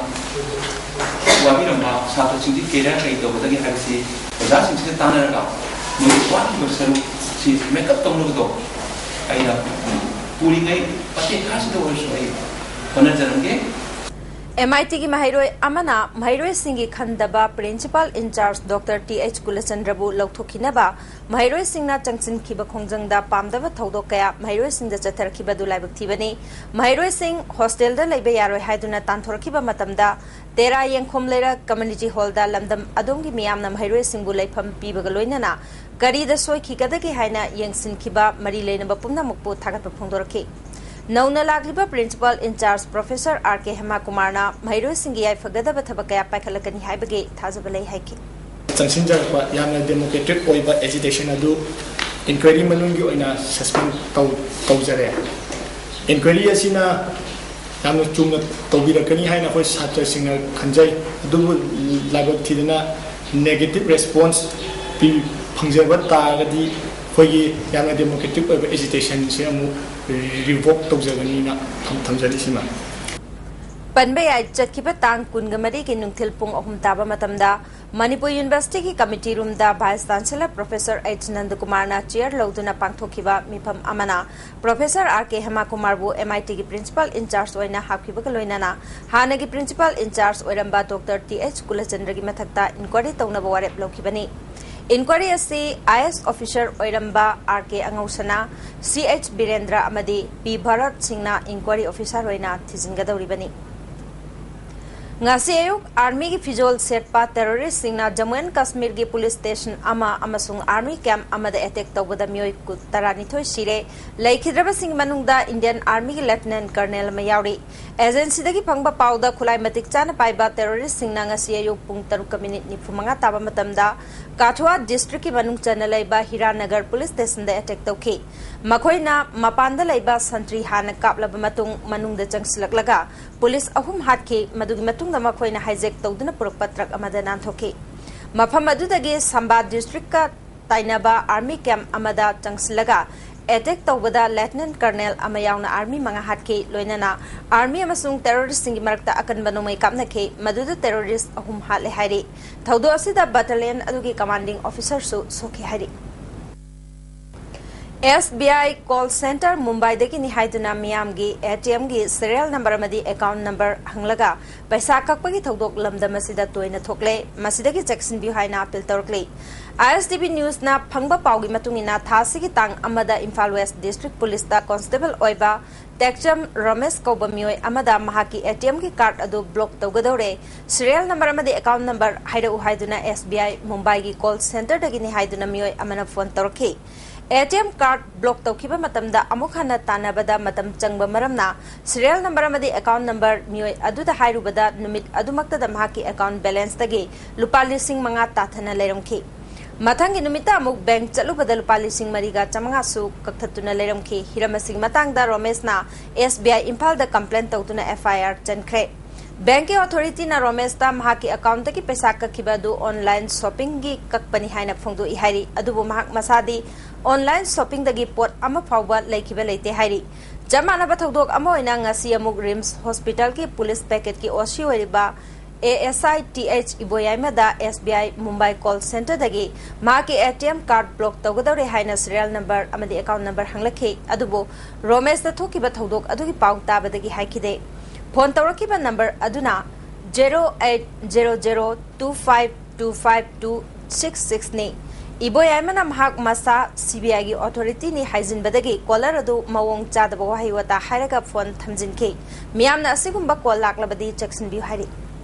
ꯋꯥꯕꯤꯔꯝꯕ ꯁꯥꯇ꯭ꯔꯁꯤꯡꯁꯤ ꯀꯦꯔꯤꯌꯔ ꯀꯔꯤ ꯇꯧꯒꯗꯒꯦ ꯍꯥꯏꯕꯁꯤ ꯑꯣꯖꯥꯁꯤꯡꯁꯤꯒ ꯇꯥꯟꯅꯔꯒ ꯃꯣꯏꯒꯤ ꯋꯥꯠꯂꯤꯕ ꯁꯔꯨꯛꯁꯤ ꯃꯦꯀꯞ ꯇꯧꯅꯕꯗꯣ ꯑꯩꯅ ꯄꯨꯔꯤꯉꯩ ꯃꯇꯦꯛ ꯈꯔꯁꯤꯗ ꯑꯣꯏꯔꯁꯨ ꯑꯩ ꯍꯣꯠꯅꯖꯔꯝꯒꯦ꯫ ꯑꯦꯝ ꯑꯥꯏ ꯇꯤꯒꯤ ꯃꯍꯩꯔꯣꯏ ꯑꯃꯅ ꯃꯍꯩꯔꯣꯏꯁꯤꯡꯒꯤ ꯈꯟꯗꯕ Principal in charge Doctor T H ꯀꯨꯂꯆꯟꯗ꯭ꯔꯕꯨ ꯂꯧꯊꯣꯛꯈꯤꯅꯕ ꯃꯍꯩꯔꯣꯏꯁꯤꯡꯅ ꯆꯪꯁꯤꯟꯈꯤꯕ ꯈꯣꯡꯖꯪꯗ ꯄꯥꯝꯗꯕ ꯊꯧꯗꯣꯛ ꯀꯌꯥ ꯃꯍꯩꯔꯣꯏꯁꯤꯡꯗ ꯆꯠꯊꯔꯛꯈꯤꯕ ꯑꯗꯨ ꯂꯥꯏꯕꯛ ꯊꯤꯕꯅꯤ꯫ ꯃꯍꯩꯔꯣꯏꯁꯤꯡ ꯍꯣꯁꯇꯦꯜꯗ ꯂꯩꯕ ꯌꯥꯔꯣꯏ ꯍꯥꯏꯗꯨꯅ ꯇꯥꯟꯊꯣꯔꯛꯈꯤꯕ ꯃꯇꯝꯗ ꯇꯦꯔꯥ ꯌꯦꯡꯈꯣꯝ ꯂꯩꯔꯛ Community Hallꯗ ꯂꯝꯗꯝ ꯑꯗꯣꯝꯒꯤ ꯃꯤꯌꯥꯝꯅ ꯃꯍꯩꯔꯣꯏꯁꯤꯡꯕꯨ ꯂꯩꯐꯝ ꯄꯤꯕꯒ ꯂꯣꯏꯅꯅ ꯀꯔꯤꯗ ꯁꯣꯏꯈꯤꯒꯗꯒꯦ ꯍꯥꯏꯅ ꯌꯦꯡꯁꯤꯟꯈꯤꯕ ꯃꯔꯤ ꯂꯩꯅꯕ ꯄꯨꯝꯅꯃꯛꯄꯨ ꯊꯥꯒꯠꯄ ꯐꯣꯡꯗꯣꯔꯛꯈꯤ꯫ ꯅꯧꯅ ꯂꯥꯛꯂꯤꯕ Principal in charge Professor R K ꯍꯦꯃꯥꯀꯨꯃꯥꯔꯅ ꯃꯍꯩꯔꯣꯏꯁꯤꯡꯒꯤ ꯌꯥꯏꯐꯒꯗꯕ ꯊꯕꯛ ꯀꯌꯥ ꯄꯥꯏꯈꯠꯂꯛꯀꯅꯤ ꯍꯥꯏꯕꯒꯤ ꯊꯥꯖꯕ ꯂꯩ ꯍꯥꯏꯈꯤ꯫ ꯆꯪꯁꯤꯟꯖꯔꯛꯄ ꯌꯥꯝꯅ democratic ꯑꯣꯏꯕ agitation ꯑꯗꯨ inquiry ꯃꯅꯨꯡꯒꯤ ꯑꯣꯏꯅ suspend ꯇꯧ-, ꯇꯧꯖꯔꯦ꯫ Inquiry ꯑꯁꯤꯅ ꯌꯥꯝꯅ ꯆꯨꯝꯅ ꯇꯧꯕꯤꯔꯛꯀꯅꯤ ꯍꯥꯏꯅ ꯑꯩꯈꯣꯏ ꯁꯥꯇ꯭ꯔꯁꯤꯡꯅ ꯈꯟꯖꯩ꯫ ꯑꯗꯨꯕꯨ ꯂꯥꯏꯕꯛ ꯊꯤꯗꯅ negative response ꯄꯤ-, ꯐꯪꯖꯕ ꯇꯥꯔꯒꯗꯤ ꯑꯩꯈꯣꯏꯒꯤ ꯌꯥꯝꯅ democratic ꯑꯣꯏꯕ agitationꯁꯦ ꯑꯃꯨꯛ revoke ꯇꯧꯖꯒꯅꯤꯅ ꯊꯝ-, ꯊꯝꯖꯔꯤ ꯁꯤꯃ꯫ ꯄꯟꯕ ꯌꯥꯏ, ꯆꯠꯈꯤꯕ ꯇꯥꯡ ꯀꯨꯟꯒ ꯃꯔꯤꯒꯤ ꯅꯨꯡꯊꯤꯜ ꯄꯨꯡ ꯑꯍꯨꯝ ꯇꯥꯕ ꯃꯇꯝꯗ Manipur Universityꯒꯤ committee roomꯗ Vice Chancellor Professor H ꯅꯟꯗꯀꯨꯃꯥꯔꯅ chair ꯂꯧꯗꯨꯅ ꯄꯥꯡꯊꯣꯛꯈꯤꯕ ꯃꯤꯐꯝ ꯑꯃꯅ Professor R K ꯍꯦꯃꯥꯀꯨꯃꯥꯔꯕꯨ M I Tꯒꯤ Principal in charge ꯑꯣꯏꯅ ꯍꯥꯞꯈꯤꯕꯒ ꯂꯣꯏꯅꯅ ꯍꯥꯟꯅꯒꯤ Principal in charge ꯑꯣꯏꯔꯝꯕ Doctor T H ꯀꯨꯂꯆꯟꯗ꯭ꯔꯒꯤ ꯃꯊꯛꯇ inquiry ꯇꯧꯅꯕ ꯋꯥꯔꯦꯞ ꯂꯧꯈꯤꯕꯅꯤ꯫ Inquiry ꯑꯁꯤ I A S officer ꯑꯣꯏꯔꯝꯕ R K ꯑꯉꯧꯁꯅꯥ, C H Birendra ꯑꯃꯗꯤ P ꯚꯥꯔꯠ ꯁꯤꯡꯅ inquiry officer ꯑꯣꯏꯅ ꯊꯤꯖꯤꯟꯒꯗꯧꯔꯤꯕꯅꯤ꯫ ꯉꯁꯤ ꯑꯌꯨꯛ Armyꯒꯤ ꯐꯤꯖꯣꯜ ꯁꯦꯠꯄ terroristꯁꯤꯡꯅ Jammu and Kashmirꯒꯤ police station ꯑꯃ ꯑꯃꯁꯨꯡ army camp ꯑꯃꯗ attack ꯇꯧꯕꯗ ꯃꯤꯑꯣꯏ ꯀꯨ-, ꯇꯔꯥꯅꯤꯊꯣꯏ ꯁꯤꯔꯦ꯫ ꯂꯩꯈꯤꯗ꯭ꯔꯕꯁꯤꯡꯒꯤ ꯃꯅꯨꯡꯗ Indian Armyꯒꯤ Lieutenant Colonel ꯑꯃ ꯌꯥꯎꯔꯤ꯫ Agencyꯗꯒꯤ ꯐꯪꯕ ꯄꯥꯎꯗ ꯈꯨꯠꯂꯥꯏ ꯃꯇꯤꯛ ꯆꯥꯅ ꯄꯥꯏꯕ terroristꯁꯤꯡꯅ ꯉꯁꯤ ꯑꯌꯨꯛ ꯄꯨꯡ ꯇꯔꯨꯛꯀ minute ꯅꯤꯐꯨ ꯃꯉꯥ ꯇꯥꯕ ꯃꯇꯝꯗ Kathua districtꯀꯤ ꯃꯅꯨꯡ ꯆꯟꯅ ꯂꯩꯕ ꯍꯤꯔꯥꯅꯒꯔ police stationꯗ attack ꯇꯧꯈꯤ꯫ ꯃꯈꯣꯏꯅ ꯃꯄꯥꯟꯗ ꯂꯩꯕ ꯁꯟꯇ꯭ꯔꯤ ꯍꯥꯟꯅ ꯀꯥꯞꯂꯕ ꯃꯇꯨꯡ ꯃꯅꯨꯡꯗ ꯆꯪꯁꯤꯜꯂꯛꯂꯒ police ꯑꯍꯨꯝ ꯍꯥꯠꯈꯤ꯫ ꯃꯗꯨꯒꯤ ꯃꯇꯨꯡꯗ ꯃꯈꯣꯏꯅ hijack ꯇꯧꯗꯨꯅ ꯄꯨꯔꯛꯄ truck ꯑꯃꯗ ꯅꯥꯟꯊꯣꯛꯈꯤ꯫ ꯃꯐꯝ ꯑꯗꯨꯗꯒꯤ ꯁꯝꯕꯥ districtꯀ ꯇꯥꯏꯅꯕ army camp ꯑꯃꯗ ꯆꯪꯁꯤꯜꯂꯒ attack ꯇꯧꯕꯗ Lieutenant Colonel ꯑꯃ ꯌꯥꯎꯅ army ꯃꯉꯥ ꯍꯥꯠꯈꯤ꯫ ꯂꯣꯏꯅꯅ army ꯑꯃꯁꯨꯡ terroristꯁꯤꯡꯒꯤ ꯃꯔꯛꯇ ꯑꯀꯟꯕ ꯅꯣꯡꯃꯩ ꯀꯥꯞꯅꯈꯤ꯫ ꯃꯗꯨꯗ terrorist ꯑꯍꯨꯝ ꯍꯥꯠꯂꯦ ꯍꯥꯏꯔꯤ꯫ ꯊꯧꯗꯣꯛ ꯑꯁꯤꯗ battalion ꯑꯗꯨꯒꯤ commanding officerꯁꯨ ꯁꯣꯛꯈꯤ ꯍꯥꯏꯔꯤ꯫ ꯑꯦꯁ ꯕꯤ ꯑꯥꯏ call centre ꯃꯨꯝꯕꯥꯏꯗꯒꯤꯅꯤ ꯍꯥꯏꯗꯨꯅ ꯃꯤꯌꯥꯝꯒꯤ ꯑꯦ ꯇꯤ ꯑꯦꯝꯒꯤ serial number ꯑꯃꯗꯤ account number ꯍꯪꯂꯒ ꯄꯩꯁꯥ ꯀꯛꯄꯒꯤ ꯊꯧꯗꯣꯛ ꯂꯝꯗꯝ ꯑꯁꯤꯗ ꯇꯣꯏꯅ ꯊꯣꯛꯂꯦ꯫ ꯃꯁꯤꯗꯒꯤ ꯆꯦꯛꯁꯤꯟꯕꯤꯌꯨ ꯍꯥꯏꯅ appeal ꯇꯧꯔꯛꯂꯤ꯫ ꯑꯥꯏ ꯑꯦꯁ ꯇꯤ ꯚꯤ newsꯅ ꯐꯪꯕ ꯄꯥꯎꯒꯤ ꯃꯇꯨꯡ ꯏꯟꯅ, ꯊꯥ ꯑꯁꯤꯒꯤ ꯇꯥꯡ ꯑꯃꯗ ꯏꯝꯐꯥꯜ West District Policeꯇ constable ꯑꯣꯏꯕ ꯇꯦꯛꯆꯝ ꯔꯣꯃꯦꯁ ꯀꯧꯕ ꯃꯤꯑꯣꯏ ꯑꯃꯗ ꯃꯍꯥꯛꯀꯤ ꯑꯦ ꯇꯤ ꯑꯦꯝꯒꯤ card ꯑꯗꯨ block ꯇꯧꯒꯗꯧꯔꯦ, serial number ꯑꯃꯗꯤ account number ꯍꯥꯏꯔꯛꯎ ꯍꯥꯏꯗꯨꯅ ꯑꯦꯁ ꯕꯤ ꯑꯥꯏ ꯃꯨꯝꯕꯥꯏꯒꯤ call centreꯗꯒꯤꯅꯤ ꯍꯥꯏꯗꯨꯅ ꯃꯤꯑꯣꯏ ꯑꯃꯅ phone ꯇꯧꯔꯛꯈꯤ꯫ ꯑꯦ ꯇꯤ ꯑꯦꯝ card block ꯇꯧꯈꯤꯕ ꯃꯇꯝꯗ ꯑꯃꯨꯛ ꯍꯟꯅ ꯇꯥꯟꯅꯕꯗ ꯃꯇꯝ ꯆꯪꯕ ꯃꯔꯝꯅ serial number ꯑꯃꯗꯤ account number ꯃꯤꯑꯣꯏ ꯑꯗꯨꯗ ꯍꯥꯏꯔꯨꯕꯗ ꯅꯨꯃꯤꯠ ꯑꯗꯨꯃꯛꯇꯗ ꯃꯍꯥꯛꯀꯤ account balanceꯇꯒꯤ ꯂꯨꯄꯥ ꯂꯤꯁꯤꯡ ꯃꯉꯥ ꯇꯥꯊꯅ ꯂꯩꯔꯝꯈꯤ꯫ ꯃꯊꯪꯒꯤ ꯅꯨꯃꯤꯠꯇ ꯑꯃꯨꯛ bank ꯆꯠꯂꯨꯕꯗ ꯂꯨꯄꯥ ꯂꯤꯁꯤꯡ ꯃꯔꯤꯒ ꯆꯥꯃꯉꯥꯁꯨ ꯀꯛꯊꯠꯇꯨꯅ ꯂꯩꯔꯝꯈꯤ꯫ ꯍꯤꯔꯝ ꯑꯁꯤꯒꯤ ꯃꯇꯥꯡꯗ ꯔꯣꯃꯦꯁꯅ ꯑꯦꯁ ꯕꯤ ꯑꯥꯏ ꯏꯝꯐꯥꯜꯗ complain ꯇꯧꯗꯨꯅ ꯑꯦꯐ ꯑꯥꯏ ꯑꯥꯔ ꯆꯟꯈ꯭ꯔꯦ꯫ Bankꯀꯤ authorityꯅ ꯔꯣꯃꯦꯁꯇ ꯃꯍꯥꯛꯀꯤ accountꯇꯒꯤ ꯄꯩꯁꯥ ꯀꯛꯈꯤꯕ ꯑꯗꯨ online shoppingꯒꯤ ꯀꯛꯄꯅꯤ ꯍꯥꯏꯅ ꯐꯣꯡꯗꯣꯛꯏ ꯍꯥꯏꯔꯤ꯫ ꯑꯗꯨꯕꯨ ꯃꯍꯥꯛ ꯃꯁꯥꯗꯤ online shoppingꯗꯒꯤ ꯄꯣꯠ ꯑꯃ ꯐꯥꯎꯕ ꯂꯩꯈꯤꯕ ꯂꯩꯇꯦ ꯍꯥꯏꯔꯤ꯫ ꯆꯞ ꯃꯥꯟꯅꯕ ꯊꯧꯗꯣꯛ ꯑꯃ ꯑꯣꯏꯅ ꯉꯁꯤ ꯑꯃꯨꯛ ꯔꯤꯝꯁ ꯍꯣꯁꯄꯤꯇꯥꯜꯒꯤ ꯄꯨꯂꯤꯁ ꯄꯦꯀꯦꯠꯀꯤ ꯑꯣ ꯁꯤ ꯑꯣꯏꯔꯤꯕ A S I T H ꯏꯕꯣꯌꯥꯏꯃꯗ S B I Mumbai call centreꯗꯒꯤ ꯃꯍꯥꯛꯀꯤ A T M card block ꯇꯧꯒꯗꯧꯔꯦ ꯍꯥꯏꯅ serial number ꯑꯃꯗꯤ account number ꯍꯪꯂꯛꯈꯤ꯫ ꯑꯗꯨꯕꯨ ꯔꯣꯃꯦꯁꯇ ꯊꯣꯛꯈꯤꯕ ꯊꯧꯗꯣꯛ ꯑꯗꯨꯒꯤ ꯄꯥꯎ ꯇꯥꯕꯗꯒꯤ ꯍꯥꯏꯈꯤꯗꯦ꯫ Phone ꯇꯧꯔꯛꯈꯤꯕ number ꯑꯗꯨꯅ zero eight zero zero two five two five two six sixꯅꯤ꯫ ꯏꯕꯣꯌꯥꯏꯃꯅ ꯃꯍꯥꯛ ꯃꯁꯥ ꯁꯤ ꯕꯤ ꯑꯥꯏꯒꯤ authorityꯅꯤ ꯍꯥꯏꯖꯤꯟꯕꯗꯒꯤ caller ꯑꯗꯨ ꯃꯑꯣꯡ ꯆꯥꯗꯕ ꯋꯥꯍꯩ ꯋꯥꯇꯥ ꯍꯥꯏꯔꯒ phone ꯊꯝꯖꯤꯟꯈꯤ꯫ ꯃꯤꯌꯥꯝꯅ ꯑꯁꯤꯒꯨꯝꯕ call ꯂꯥꯛꯂꯕꯗꯤ ꯆꯦꯛꯁꯤꯟꯕꯤꯌꯨ ꯍꯥꯏꯔꯤ꯫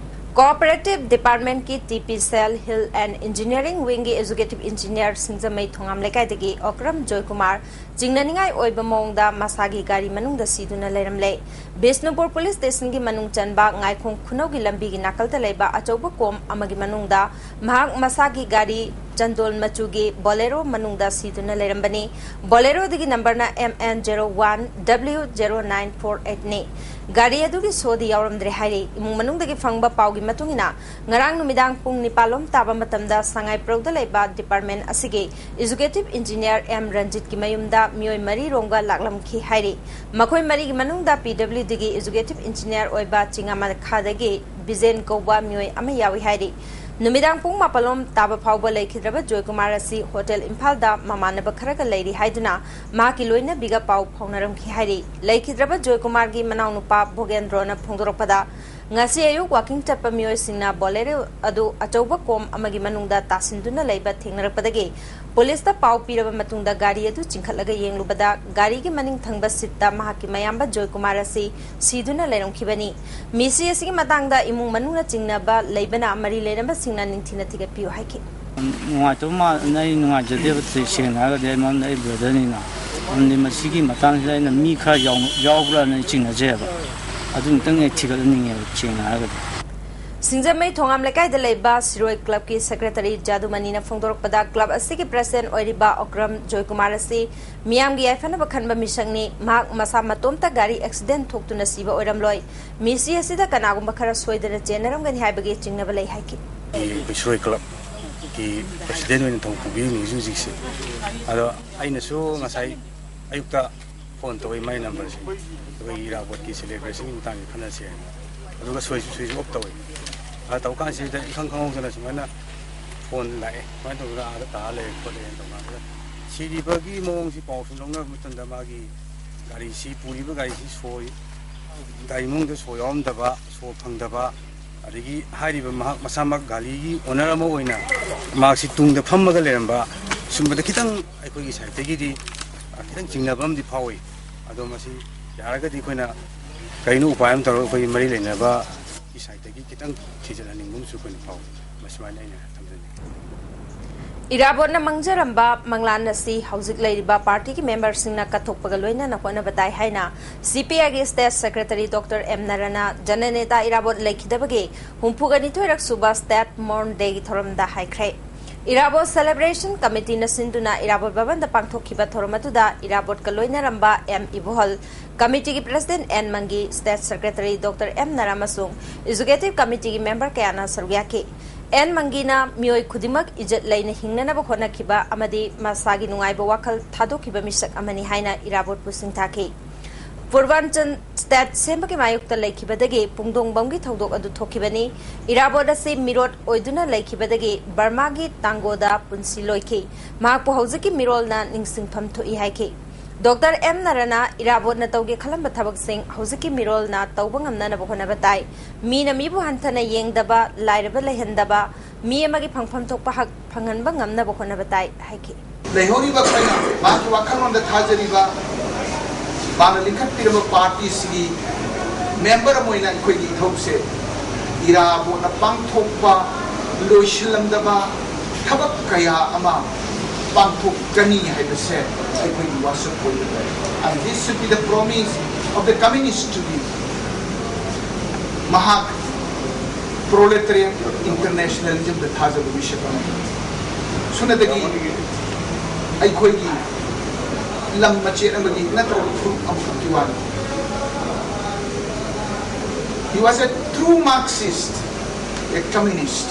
Cooperative departmentꯀꯤ T P cell Hill and Engineering wingꯒꯤ executive engineer ꯁꯤꯡꯖꯃꯩ ꯊꯣꯉꯥꯝ ꯂꯩꯀꯥꯏꯗꯒꯤ ꯑꯣꯀ꯭ꯔꯝ ꯖꯣꯏꯀꯨꯃꯥꯔ ꯆꯤꯡꯅꯅꯤꯡꯉꯥꯏ ꯑꯣꯏꯕ ꯃꯑꯣꯡꯗ ꯃꯁꯥꯒꯤ ꯒꯥꯔꯤ ꯃꯅꯨꯡꯗ ꯁꯤꯗꯨꯅ ꯂꯩꯔꯝꯂꯦ꯫ ꯕꯤꯁꯅꯨꯄꯨꯔ ꯄꯨꯂꯤꯁ ꯁ꯭ꯇꯦꯁꯟꯒꯤ ꯃꯅꯨꯡ ꯆꯟꯕ ꯉꯥꯏꯈꯣꯡ ꯈꯨꯅꯧꯒꯤ ꯂꯝꯕꯤꯒꯤ ꯅꯥꯀꯜꯗ ꯂꯩꯕ ꯑꯆꯧꯕ ꯀꯣꯝ ꯑꯃꯒꯤ ꯃꯅꯨꯡꯗ ꯃꯍꯥꯛ ꯃꯁꯥꯒꯤ ꯒꯥꯔꯤ ꯆꯟꯗꯣꯜ ꯃꯆꯨꯒꯤ Bolero ꯃꯅꯨꯡꯗ ꯁꯤꯗꯨꯅ ꯂꯩꯔꯝꯕꯅꯤ꯫ Boleroꯗꯒꯤ numberꯅ M N zero one W zero nine four eightꯅꯤ꯫ ꯒꯥꯔꯤ ꯑꯗꯨꯒꯤ ꯁꯣꯗꯤ ꯌꯥꯎꯔꯝꯗ꯭ꯔꯦ ꯍꯥꯏꯔꯤ꯫ ꯏꯃꯨꯡ ꯃꯅꯨꯡꯗꯒꯤ ꯐꯪꯕ ꯄꯥꯎꯒꯤ ꯃꯇꯨꯡ ꯏꯟꯅ, ꯉꯔꯥꯡ ꯅꯨꯃꯤꯗꯥꯡ ꯄꯨꯡ ꯅꯤꯄꯥꯜꯂꯣꯝ ꯇꯥꯕ ꯃꯇꯝꯗ ꯁꯉꯥꯏꯄ꯭ꯔꯧꯗ ꯂꯩꯕ department ꯑꯁꯤꯒꯤ executive engineer M ꯔꯟꯖꯤꯠꯀꯤ ꯃꯌꯨꯝꯗ ꯃꯤꯑꯣꯏ ꯃꯔꯤ ꯔꯣꯝꯒ ꯂꯥꯛꯂꯝꯈꯤ ꯍꯥꯏꯔꯤ꯫ ꯃꯈꯣꯏ ꯃꯔꯤꯒꯤ ꯃꯅꯨꯡꯗ ꯄꯤ ꯗꯕ꯭ꯂꯤꯎ ꯗꯤꯒꯤ executive engineer ꯑꯣꯏꯕ ꯆꯤꯉꯥꯃꯈꯥꯗꯒꯤ ꯕꯤꯖꯦꯟ ꯀꯧꯕ ꯃꯤꯑꯣꯏ ꯑꯃ ꯌꯥꯎꯏ ꯍꯥꯏꯔꯤ꯫ ꯅꯨꯃꯤꯗꯥꯡ ꯄꯨꯡ ꯃꯥꯄꯜꯂꯣꯝ ꯇꯥꯕ ꯐꯥꯎꯕ ꯂꯩꯈꯤꯗ꯭ꯔꯕ ꯖꯣꯏꯀꯨꯃꯥꯔ ꯑꯁꯤ ꯍꯣꯇꯦꯜ ꯏꯝꯐꯥꯜꯗ ꯃꯃꯥꯟꯅꯕ ꯈꯔꯒ ꯂꯩꯔꯤ ꯍꯥꯏꯗꯨꯅ ꯃꯍꯥꯛꯀꯤ ꯂꯣꯏꯅꯕꯤꯒ ꯄꯥꯎ ꯐꯥꯎꯅꯔꯝꯈꯤ ꯍꯥꯏꯔꯤ꯫ ꯂꯩꯈꯤꯗ꯭ꯔꯕ ꯖꯣꯏꯀꯨꯃꯥꯔꯒꯤ ꯃꯅꯥꯎꯅꯨꯄꯥ ꯚꯣꯒꯦꯟꯗ꯭ꯔꯣꯅ ꯐꯣꯡꯗꯣꯔꯛꯄꯗ, ꯉꯁꯤ ꯑꯌꯨꯛ ꯋꯥꯀꯤꯡ ꯆꯠꯄ ꯃꯤꯑꯣꯏꯁꯤꯡꯅ ꯕꯣꯂꯦꯔꯣ ꯑꯗꯨ ꯑꯆꯧꯕ ꯀꯣꯝ ꯑꯃꯒꯤ ꯃꯅꯨꯡꯗ ꯇꯥꯁꯤꯟꯗꯨꯅ ꯂꯩꯕ ꯊꯦꯡꯅꯔꯛꯄꯗꯒꯤ ꯄꯨꯂꯤꯁꯇ ꯄꯥꯎ ꯄꯤꯔꯕ ꯃꯇꯨꯡꯗ ꯒꯥꯔꯤ ꯑꯗꯨ ꯆꯤꯡꯈꯠꯂꯒ ꯌꯦꯡꯂꯨꯕꯗ ꯒꯥꯔꯤꯒꯤ ꯃꯅꯤꯡ ꯊꯪꯕ ꯁꯤꯠꯇ ꯃꯍꯥꯛꯀꯤ ꯃꯌꯥꯝꯕ ꯖꯣꯏꯀꯨꯃꯥꯔ ꯑꯁꯤ ꯁꯤꯗꯨꯅ ꯂꯩꯔꯝꯈꯤꯕꯅꯤ꯫ ꯃꯤꯁꯤ ꯑꯁꯤꯒꯤ ꯃꯇꯥꯡꯗ ꯏꯃꯨꯡ ꯃꯅꯨꯡꯅ ꯆꯤꯡꯅꯕ ꯂꯩꯕꯅ ꯃꯔꯤ ꯂꯩꯅꯕꯁꯤꯡꯅ ꯅꯤꯡꯊꯤꯅ ꯊꯤꯒꯠꯄꯤꯌꯨ ꯍꯥꯏꯈꯤ꯫ ꯅꯨꯡꯉꯥꯏꯇꯕ ꯃꯥ-, ꯑꯩ ꯅꯨꯡꯉꯥꯏꯖꯗꯦꯕ, ꯁꯦꯡꯅ ꯍꯥꯏꯔꯒꯗꯤ꯫ ꯑꯩ ꯃꯔꯝꯗꯤ ꯑꯩ ꯕ꯭ꯔꯗꯔꯅꯤꯅ꯫ ꯃꯔꯝꯗꯤ ꯃꯁꯤꯒꯤ ꯃꯇꯥꯡꯁꯤꯗ ꯑꯩꯅ ꯃꯤ ꯈꯔ ꯌꯥꯎ-, ꯌꯥꯎꯕ꯭ꯔꯥꯅ ꯑꯩ ꯆꯤꯡꯅꯖꯩꯕ꯫ ꯑꯗꯨ ꯑꯃꯨꯛꯇꯪ ꯑꯩ ꯊꯤꯒꯠꯍꯟꯅꯤꯡꯉꯦꯕ, ꯁꯦꯡꯅ ꯍꯥꯏꯔꯒꯗꯤ꯫ ꯁꯤꯡꯖꯃꯩ ꯊꯣꯉꯥꯝ ꯂꯩꯀꯥꯏꯗ ꯂꯩꯕ ꯁꯤꯔꯣꯏ ꯀ꯭ꯂꯕꯀꯤ ꯁꯦꯀ꯭ꯔꯦꯇꯔꯤ ꯖꯥꯗꯨꯃꯅꯤꯅ ꯐꯣꯡꯗꯣꯔꯛꯄꯗ, ꯀ꯭ꯂꯕ ꯑꯁꯤꯒꯤ ꯄ꯭ꯔꯁꯤꯗꯦꯟꯠ ꯑꯣꯏꯔꯤꯕ ꯑꯣꯀ꯭ꯔꯝ ꯖꯣꯏꯀꯨꯃꯥꯔ ꯑꯁꯤ ꯃꯤꯌꯥꯝꯒꯤ ꯌꯥꯏꯐꯅꯕ ꯈꯟꯕ ꯃꯤꯁꯛꯅꯤ꯫ ꯃꯍꯥꯛ ꯃꯁꯥ ꯃꯇꯣꯝꯇ ꯒꯥꯔꯤ ꯑꯦꯛꯁꯤꯗꯦꯟꯠ ꯊꯣꯛꯇꯨꯅ ꯁꯤꯕ ꯑꯣꯏꯔꯝꯂꯣꯏ꯫ ꯃꯤꯁꯤ ꯑꯁꯤꯗ ꯀꯅꯥꯒꯨꯝꯕ ꯈꯔ ꯁꯣꯏꯗꯅ ꯆꯦꯟꯅꯔꯝꯒꯅꯤ ꯍꯥꯏꯕꯒꯤ ꯆꯤꯡꯅꯕ ꯂꯩ ꯍꯥꯏꯈꯤ꯫ ꯑꯩꯈꯣꯏ ꯁꯤꯔꯣꯏ ꯀ꯭ꯂꯕꯀꯤ ꯄ꯭ꯔꯁꯤꯗꯦꯟꯠ ꯑꯣꯏꯅ ꯊꯧ ꯄꯨꯕꯤꯔꯤꯅꯤ ꯍꯧꯖꯤꯛ ꯍꯧꯖꯤꯛꯁꯦ꯫ ꯑꯗꯣ ꯑꯩꯅꯁꯨ ꯉꯁꯥꯏ ꯑꯌꯨꯛꯇ ꯐꯣꯟ ꯇꯧꯏ, ꯃꯥꯏ ꯅꯝꯕꯔꯁꯦ꯫ ꯑꯩꯈꯣꯏꯒꯤ ꯏꯔꯥꯕꯣꯠꯀꯤ ꯁꯦꯂꯦꯕ꯭ꯔꯦꯁꯟꯒꯤ ꯃꯇꯥꯡꯁꯦ ꯈꯟꯅꯁꯦ ꯍꯥꯏꯅ꯫ ꯑꯗꯨꯒ ꯁꯣꯏꯁꯨ, ꯁꯣꯏꯁꯨ ꯑꯣꯞ ꯇꯧꯏ꯫ ꯑꯗ ꯇꯧꯀꯥꯟꯁꯤꯗ ꯏꯈꯪ ꯈꯪꯍꯧꯗꯅ ꯁꯨꯃꯥꯏꯅ ꯐꯣꯟ ꯂꯥꯛꯑꯦ, "ꯁꯨꯃꯥꯏꯅ ꯇꯧꯗꯅ ꯑꯥꯗ ꯇꯥꯔ ꯂꯩꯔꯦ ꯈꯣꯠꯂꯦꯅ" ꯇꯧꯀꯥꯟꯁꯤꯗ, ꯁꯤꯔꯤꯕꯒꯤ ꯃꯑꯣꯡꯁꯤ ꯄꯥꯎꯁꯨ ꯂꯧꯅꯕ ꯃꯇꯝꯗ ꯃꯥꯒꯤ ꯒꯥꯔꯤꯁꯤ, ꯄꯨꯔꯤꯕ ꯒꯥꯔꯤꯁꯤ ꯁꯣ, ꯒꯥꯔꯤ ꯃꯅꯨꯡꯗ ꯁꯣ ꯌꯥꯎꯔꯝꯗꯕ, ꯁꯣ ꯐꯪꯗꯕ, ꯑꯗꯒꯤ ꯍꯥꯏꯔꯤꯕ ꯃꯍꯥꯛ ꯃꯁꯥꯃꯛ ꯒꯥꯔꯤꯒꯤ ꯑꯣꯅꯔ ꯑꯃ ꯑꯣꯏꯅ ꯃꯍꯥꯛꯁꯤ ꯇꯨꯡꯗ ꯐꯝꯃꯒ ꯂꯩꯔꯝꯕ, ꯁꯨꯝꯕꯗ ꯈꯤꯇꯪ ꯑꯩꯈꯣꯏꯒꯤ ꯁꯥꯏꯠꯇꯒꯤꯗꯤ, ꯑ, ꯈꯤꯇꯪ ꯆꯤꯡꯅꯕ ꯑꯃꯗꯤ ꯐꯥꯎꯏ꯫ ꯑꯗꯣ ꯃꯁꯤ ꯌꯥꯔꯒꯗꯤ ꯑꯩꯈꯣꯏꯅ ꯀꯔꯤꯅꯣ ꯎꯄꯥꯏ ꯑꯃ ꯇꯧꯔꯒ ꯑꯩꯈꯣꯏꯒꯤ ꯃꯔꯤ ꯂꯩꯅꯕꯒꯤ ꯁꯥꯏꯠꯇꯒꯤ ꯈꯤꯇꯪ ꯊꯤꯖꯤꯜꯍꯟꯅꯤꯡꯕ ꯑꯃꯁꯨ ꯑꯩꯈꯣꯏꯅ ꯐꯥꯎꯏ꯫ ꯃꯁꯨꯃꯥꯏꯅ ꯑꯩꯅ ꯊꯝꯖꯅꯤꯡꯉꯤ꯫ ꯏꯔꯥꯕꯣꯠꯅ ꯃꯥꯡꯖꯔꯝꯕ ꯃꯪꯂꯥꯟ ꯑꯁꯤ ꯍꯧꯖꯤꯛ ꯂꯩꯔꯤꯕ ꯄꯥꯔꯇꯤꯒꯤ ꯃꯦꯝꯕꯔꯁꯤꯡꯅ ꯀꯠꯊꯣꯛꯄꯒ ꯂꯣꯏꯅꯅ ꯍꯣꯠꯅꯕ ꯇꯥꯏ ꯍꯥꯏꯅ ꯁꯤ ꯄꯤ ꯑꯥꯏꯒꯤ ꯁ꯭ꯇꯦꯠ ꯁꯦꯀ꯭ꯔꯦꯇꯔꯤ ꯗꯣꯛꯇꯔ ꯑꯦꯝ ꯅꯔꯥꯅ ꯖꯅꯅꯦꯇꯥ ꯏꯔꯥꯕꯣꯠ ꯂꯩꯈꯤꯗꯕꯒꯤ ꯍꯨꯝꯐꯨꯒ ꯅꯤꯊꯣꯏꯔꯛ ꯁꯨꯕ ꯁ꯭ꯇꯦꯠ ꯃꯣꯔꯟ ꯗꯦꯒꯤ ꯊꯧꯔꯝꯗ ꯍꯥꯏꯈ꯭ꯔꯦ꯫ ꯏꯔꯥꯕꯣꯠ ꯁꯦꯂꯦꯕ꯭ꯔꯦꯁꯟ ꯀꯃꯤꯇꯤꯅ ꯁꯤꯟꯗꯨꯅ ꯏꯔꯥꯕꯣꯠ ꯚꯕꯟꯗ ꯄꯥꯡꯊꯣꯛꯈꯤꯕ ꯊꯧꯔꯝ ꯑꯗꯨꯗ ꯏꯔꯥꯕꯣꯠꯀ ꯂꯣꯏꯅꯔꯝꯕ ꯑꯦꯝ ꯏꯕꯣꯍꯜ, ꯀꯃꯤꯇꯤꯒꯤ president N Mangi, state secretary doctor M Nara ꯑꯃꯁꯨꯡ ꯑꯦꯛꯖꯤꯀ꯭ꯌꯨꯇꯤꯚ ꯀꯃꯤꯇꯤꯒꯤ ꯃꯦꯝꯕꯔ ꯀꯌꯥꯅ ꯁꯔꯨꯛ ꯌꯥꯈꯤ꯫ ꯑꯦꯟ ꯃꯪꯒꯤꯅ ꯃꯤꯑꯣꯏ ꯈꯨꯗꯤꯡꯃꯛ ꯏꯖꯠ ꯂꯩꯅ ꯍꯤꯡꯅꯅꯕ ꯍꯣꯠꯅꯈꯤꯕ ꯑꯃꯗꯤ ꯃꯁꯥꯒꯤ ꯅꯨꯡꯉꯥꯏꯕ ꯋꯥꯈꯜ ꯊꯥꯗꯣꯛꯈꯤꯕ ꯃꯤꯁꯛ ꯑꯃꯅꯤ ꯍꯥꯏꯅ ꯏꯔꯥꯕꯣꯠꯄꯨ ꯁꯤꯡꯊꯥꯈꯤ꯫ ꯄꯨꯔꯕꯥꯟꯆꯜ ꯇꯦꯠ ꯁꯦꯝꯕꯒꯤ ꯃꯥꯌꯣꯛꯇ ꯂꯩꯈꯤꯕꯗꯒꯤ ꯄꯨꯡꯗꯣꯡꯕꯝꯒꯤ ꯊꯧꯗꯣꯛ ꯑꯗꯨ ꯊꯣꯛꯈꯤꯕꯅꯤ꯫ ꯏꯔꯥꯕꯣꯠ ꯑꯁꯤ ꯃꯤꯔꯣꯠ ꯑꯣꯏꯗꯨꯅ ꯂꯩꯈꯤꯕꯗꯒꯤ ꯕꯔꯃꯥꯒꯤ ꯇꯥꯡꯒꯣꯗ ꯄꯨꯟꯁꯤ ꯂꯣꯏꯈꯤ꯫ ꯃꯍꯥꯛꯄꯨ ꯍꯧꯖꯤꯛꯀꯤ ꯃꯤꯔꯣꯜꯅ ꯅꯤꯡꯁꯤꯡꯐꯝ ꯊꯣꯛꯏ ꯍꯥꯏꯈꯤ꯫ ꯗꯣꯛꯇꯔ ꯑꯦꯝ ꯅꯔꯅ ꯏꯔꯥꯕꯣꯠꯅ ꯇꯧꯒꯦ ꯈꯜꯂꯝꯕ ꯊꯕꯛꯁꯤꯡ ꯍꯧꯖꯤꯛꯀꯤ ꯃꯤꯔꯣꯜꯅ ꯇꯧꯕ ꯉꯝꯅꯅꯕ ꯍꯣꯠꯅꯕ ꯇꯥꯏ꯫ ꯃꯤꯅ ꯃꯤꯕꯨ ꯍꯟꯊꯅ ꯌꯦꯡꯗꯕ, ꯂꯥꯏꯔꯕ ꯂꯩꯍꯟꯗꯕ, ꯃꯤ ꯑꯃꯒꯤ ꯐꯪꯐꯝ ꯊꯣꯛꯄ ꯍꯛ ꯐꯪꯍꯟꯕ ꯉꯝꯅꯕ ꯍꯣꯠꯅꯕ ꯇꯥꯏ ꯍꯥꯏꯈꯤ꯫ ꯂꯩꯍꯧꯔꯤꯕ ꯑꯩꯈꯣꯏꯅ ꯃꯍꯥꯛꯀꯤ ꯋꯥꯈꯜꯂꯣꯟꯗ ꯊꯥꯖꯔꯤꯕ, ꯃꯥꯅ ꯂꯤꯡꯈꯠꯄꯤꯔꯕ ꯄꯥꯔꯇꯤꯁꯤꯒꯤ ꯃꯦꯝꯕꯔ ꯑꯃ ꯑꯣꯏꯅ ꯑꯩꯈꯣꯏꯒꯤ ꯏꯊꯧꯁꯦ ꯏꯔꯥꯕꯣꯠꯅ ꯄꯥꯡꯊꯣꯛꯄ ꯂꯣꯏꯁꯤꯜꯂꯝꯗꯕ ꯊꯕꯛ ꯀꯌꯥ ꯑꯃ ꯄꯥꯡꯊꯣꯛꯀꯅꯤ ꯍꯥꯏꯕꯁꯦ ꯑꯩꯈꯣꯏꯒꯤ ꯋꯥꯁꯛ ꯑꯣꯏꯕ ꯇꯥꯏ꯫ And this should be the promise of the communist to be ꯃꯍꯥꯛ Proletariat Internationalismꯗ ꯊꯥꯖꯕ ꯃꯤꯁꯛ ꯑꯃꯅꯤ꯫ ꯁꯨꯞꯅꯇꯒꯤ ꯑꯩꯈꯣꯏꯒꯤ ꯂꯝ ꯃꯆꯦꯠ ꯑꯃꯒꯤ ꯅꯠꯇ꯭ꯔꯒ ꯐꯨꯔꯨꯞ ꯑꯃꯈꯛꯀꯤ ꯋꯥꯅꯤ꯫ He was a true Marxist, a communist.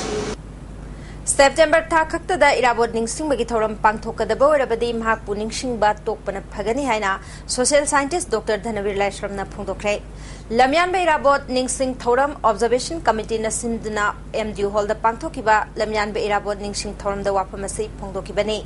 September ꯊꯥ ꯈꯛꯇꯗ ꯏꯔꯥꯕꯣꯠ ꯅꯤꯡꯁꯤꯡꯕꯒꯤ ꯊꯧꯔꯝ ꯄꯥꯡꯊꯣꯛꯀꯗꯕ ꯑꯣꯏꯔꯕꯗꯤ ꯃꯍꯥꯛꯄꯨ ꯅꯤꯡꯁꯤꯡꯕ ꯇꯣꯛꯄꯅ ꯐꯒꯅꯤ ꯍꯥꯏꯅ ꯁꯣꯁꯤꯌꯦꯜ ꯁꯥꯏꯟꯇꯤꯁ ꯗꯣꯛꯇꯔ ꯙꯅꯕꯤꯔ ꯂꯥꯏꯁ꯭ꯔꯝꯅ ꯐꯣꯡꯗꯣꯛꯈ꯭ꯔꯦ꯫ ꯂꯝꯌꯥꯟꯕ ꯏꯔꯥꯕꯣꯠ ꯅꯤꯡꯁꯤꯡ ꯊꯧꯔꯝ ꯑꯣꯕꯖꯔꯕꯦꯁꯟ ꯀꯃꯤꯇꯤꯅ ꯁꯤꯟꯗꯨꯅ ꯑꯦꯝ ꯗꯤ ꯍꯣꯜꯗ ꯄꯥꯡꯊꯣꯛꯈꯤꯕ ꯂꯝꯌꯥꯟꯕ ꯏꯔꯥꯕꯣꯠ ꯅꯤꯡꯁꯤꯡ ꯊꯧꯔꯝꯗ ꯋꯥꯐꯝ ꯑꯁꯤ ꯐꯣꯡꯗꯣꯛꯈꯤꯕꯅꯤ꯫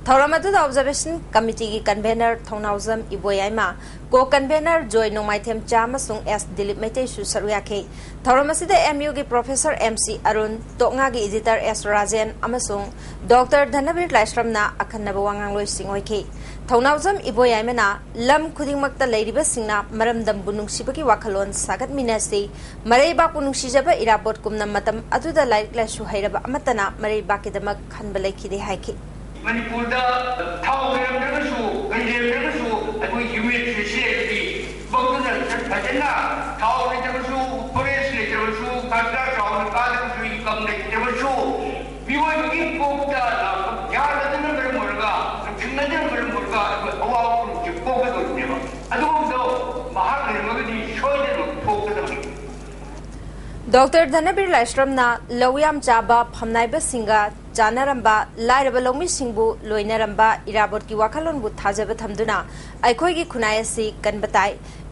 ꯊꯧꯔꯝ ꯑꯗꯨꯗ ꯑꯣꯕꯖꯔꯕꯦꯁꯟ ꯀꯃꯤꯇꯤꯒꯤ ꯀꯟꯚꯦꯅꯔ ꯊꯧꯅꯥꯎꯖꯝ ꯏꯕꯣꯌꯥꯏꯃ, ꯀꯣ ꯀꯟꯚꯦꯅꯔ ꯖꯣꯏ ꯅꯣꯡꯃꯥꯏꯊꯦꯝ ꯆꯥ ꯑꯃꯁꯨꯡ ꯑꯦꯁ ꯗꯤꯂꯤꯞ ꯃꯩꯇꯩꯁꯨ ꯁꯔꯨꯛ ꯌꯥꯈꯤ꯫ ꯊꯧꯔꯝ ꯑꯁꯤꯗ ꯑꯦꯝ ꯌꯨꯒꯤ professor M C Arun, ꯇꯣꯛꯉꯥꯒꯤ editor ꯑꯦꯁ ꯔꯥꯖꯦꯟ ꯑꯃꯁꯨꯡ ꯗꯣꯛꯇꯔ ꯙꯅꯕꯤꯔ ꯂꯥꯏꯁ꯭ꯔꯝꯅ ꯑꯈꯟꯅꯕ ꯋꯥꯉꯥꯡꯂꯣꯏꯁꯤꯡ ꯑꯣꯏꯈꯤ꯫ ꯊꯧꯅꯥꯎꯖꯝ ꯏꯕꯣꯌꯥꯏꯃꯅ ꯂꯝ ꯈꯨꯗꯤꯡꯃꯛꯇ ꯂꯩꯔꯤꯕꯁꯤꯡꯅ ꯃꯔꯝꯗꯝꯕꯨ ꯅꯨꯡꯁꯤꯕꯒꯤ ꯋꯥꯈꯜꯂꯣꯟ ꯁꯥꯒꯠꯃꯤꯟꯅꯁꯤ, ꯃꯔꯩꯕꯥꯛꯄꯨ ꯅꯨꯡꯁꯤꯖꯕ ꯏꯔꯥꯕꯣꯠꯀꯨꯝꯅ ꯃꯇꯝ ꯑꯗꯨꯗ ꯂꯥꯏꯔꯤꯛ ꯂꯥꯏꯁꯨ ꯍꯩꯔꯕ ꯑꯃꯠꯇꯅ ꯃꯔꯩꯕꯥꯛꯀꯤꯗꯃꯛ ꯈꯟꯕ ꯂꯩꯈꯤꯗꯦ ꯍꯥꯏꯈꯤ꯫ ꯃꯅꯤꯄꯨꯔꯗ ꯊꯥꯎ ꯂꯩꯔꯝꯗ꯭ꯔꯒꯁꯨ, ꯀꯔꯤ ꯂꯩꯔꯝꯗ꯭ꯔꯒꯁꯨ, ꯑꯩꯈꯣꯏ ꯌꯨ ꯑꯦꯟ ꯁꯤ ꯁꯤ ꯂꯩꯔꯗꯤ ꯃꯗꯨꯅ ꯐꯖꯅ ꯊꯥꯎ ꯂꯩꯇ꯭ꯔꯕꯁꯨ, ꯐꯣꯔꯦꯁ ꯂꯩꯇ꯭ꯔꯕꯁꯨ, ꯈꯔ ꯆꯥꯎꯅ ꯀꯥꯗ꯭ꯔꯕꯁꯨ, ꯏꯟꯀꯝ ꯂꯩꯇ꯭ꯔꯕꯁꯨ, ꯃꯤꯑꯣꯏꯕꯒꯤ ꯀꯣꯛꯇ ꯒ꯭ꯌꯥꯟ ꯑꯗꯨꯅ ꯃꯔꯝ ꯑꯣꯏꯔꯒ, ꯂꯧꯁꯤꯡ ꯑꯗꯨꯅ ꯃꯔꯝ ꯑꯣꯏꯔꯒ ꯑꯩꯈꯣꯏ ꯑꯋꯥꯕ ꯄꯨꯝꯅꯃꯛꯁꯦ ꯀꯣꯛꯀꯗꯧꯔꯤꯕꯅꯦꯕ꯫ ꯑꯗꯨꯒꯨꯝꯕꯗꯣ ꯃꯍꯥꯛ ꯂꯩꯔꯝꯃꯒꯗꯤ ꯁꯣꯏꯗꯅ ꯊꯣꯛꯀꯗꯕꯅꯤ꯫ ꯗꯣꯛꯇꯔ ꯙꯅꯕꯤꯔ ꯂꯥꯏꯁ꯭ꯔꯝꯅ ꯂꯧ ꯌꯥꯝ ꯆꯥꯕ ꯐꯝꯅꯥꯏꯕꯁꯤꯡꯒ ꯆꯥꯟꯅꯔꯝꯕ ꯂꯥꯏꯔꯕ ꯂꯧꯃꯤꯁꯤꯡꯕꯨ ꯂꯣꯏꯅꯔꯝꯕ ꯏꯔꯥꯕꯣꯠꯀꯤ ꯋꯥꯈꯜꯂꯣꯟꯕꯨ ꯊꯥꯖꯕ ꯊꯝꯗꯨꯅ ꯑꯩꯈꯣꯏꯒꯤ ꯈꯨꯟꯅꯥꯏ ꯑꯁꯤ ꯀꯟꯕ ꯇꯥꯏ꯫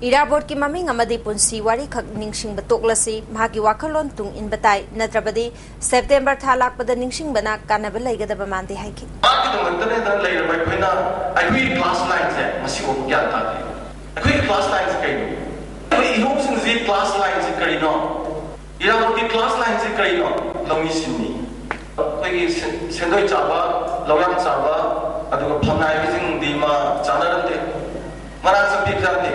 ꯏꯔꯥꯕꯣꯠꯀꯤ ꯃꯃꯤꯡ ꯑꯃꯗꯤ ꯄꯨꯟꯁꯤ ꯋꯥꯔꯤꯈꯛ ꯅꯤꯡꯁꯤꯡꯕ ꯇꯣꯛꯂꯁꯤ, ꯃꯍꯥꯛꯀꯤ ꯋꯥꯈꯜꯂꯣꯟ ꯇꯨꯡ ꯏꯟꯕ ꯇꯥꯏ, ꯅꯠꯇ꯭ꯔꯕꯗꯤ ꯁꯦꯞꯇꯦꯝꯕꯔ ꯊꯥ ꯂꯥꯛꯄꯗ ꯅꯤꯡꯁꯤꯡꯕꯅ ꯀꯥꯟꯅꯕ ꯂꯩꯒꯗꯕ ꯃꯥꯟꯗꯦ ꯍꯥꯏꯈꯤ꯫ ꯃꯍꯥꯛꯀꯤꯗꯃꯛꯇꯅꯦꯗꯅ ꯂꯩꯔꯕ ꯑꯩꯈꯣꯏꯅ ꯑꯩꯈꯣꯏꯒꯤ ꯀ꯭ꯂꯥꯁ ꯂꯥꯏꯟꯁꯦ ꯃꯁꯤꯐꯥꯎ ꯒ꯭ꯌꯥꯟ ꯇꯥꯗꯦ꯫ ꯑꯩꯈꯣꯏꯒꯤ ꯀ꯭ꯂꯥꯁ ꯂꯥꯏꯟꯁꯦ ꯀꯩꯅꯣ? ꯑꯩꯈꯣꯏ ꯏꯍꯧꯁꯤꯡꯁꯤ ꯀ꯭ꯂꯥꯁ ꯂꯥꯏꯟꯁꯦ ꯀꯔꯤꯅꯣ? ꯏꯔꯥꯕꯣꯠꯀꯤ ꯀ꯭ꯂꯥꯁ ꯂꯥꯏꯟꯁꯦ ꯀꯔꯤꯅꯣ? ꯂꯧꯃꯤꯁꯤꯡꯅꯤ꯫ ꯑꯩꯈꯣꯏꯒꯤ ꯁꯦꯟ-, ꯁꯦꯟꯗꯣꯏ ꯆꯥꯕ, ꯂꯧꯌꯥꯝ ꯆꯥꯕ, ꯑꯗꯨꯒ ꯐꯝꯅꯥꯏꯕꯁꯤꯡꯗꯤ ꯃꯥ ꯆꯥꯅꯔꯝꯗꯦ꯫ ꯃꯅꯥꯛ ꯆꯠꯄꯤꯕ ꯖꯥꯠꯅꯤ꯫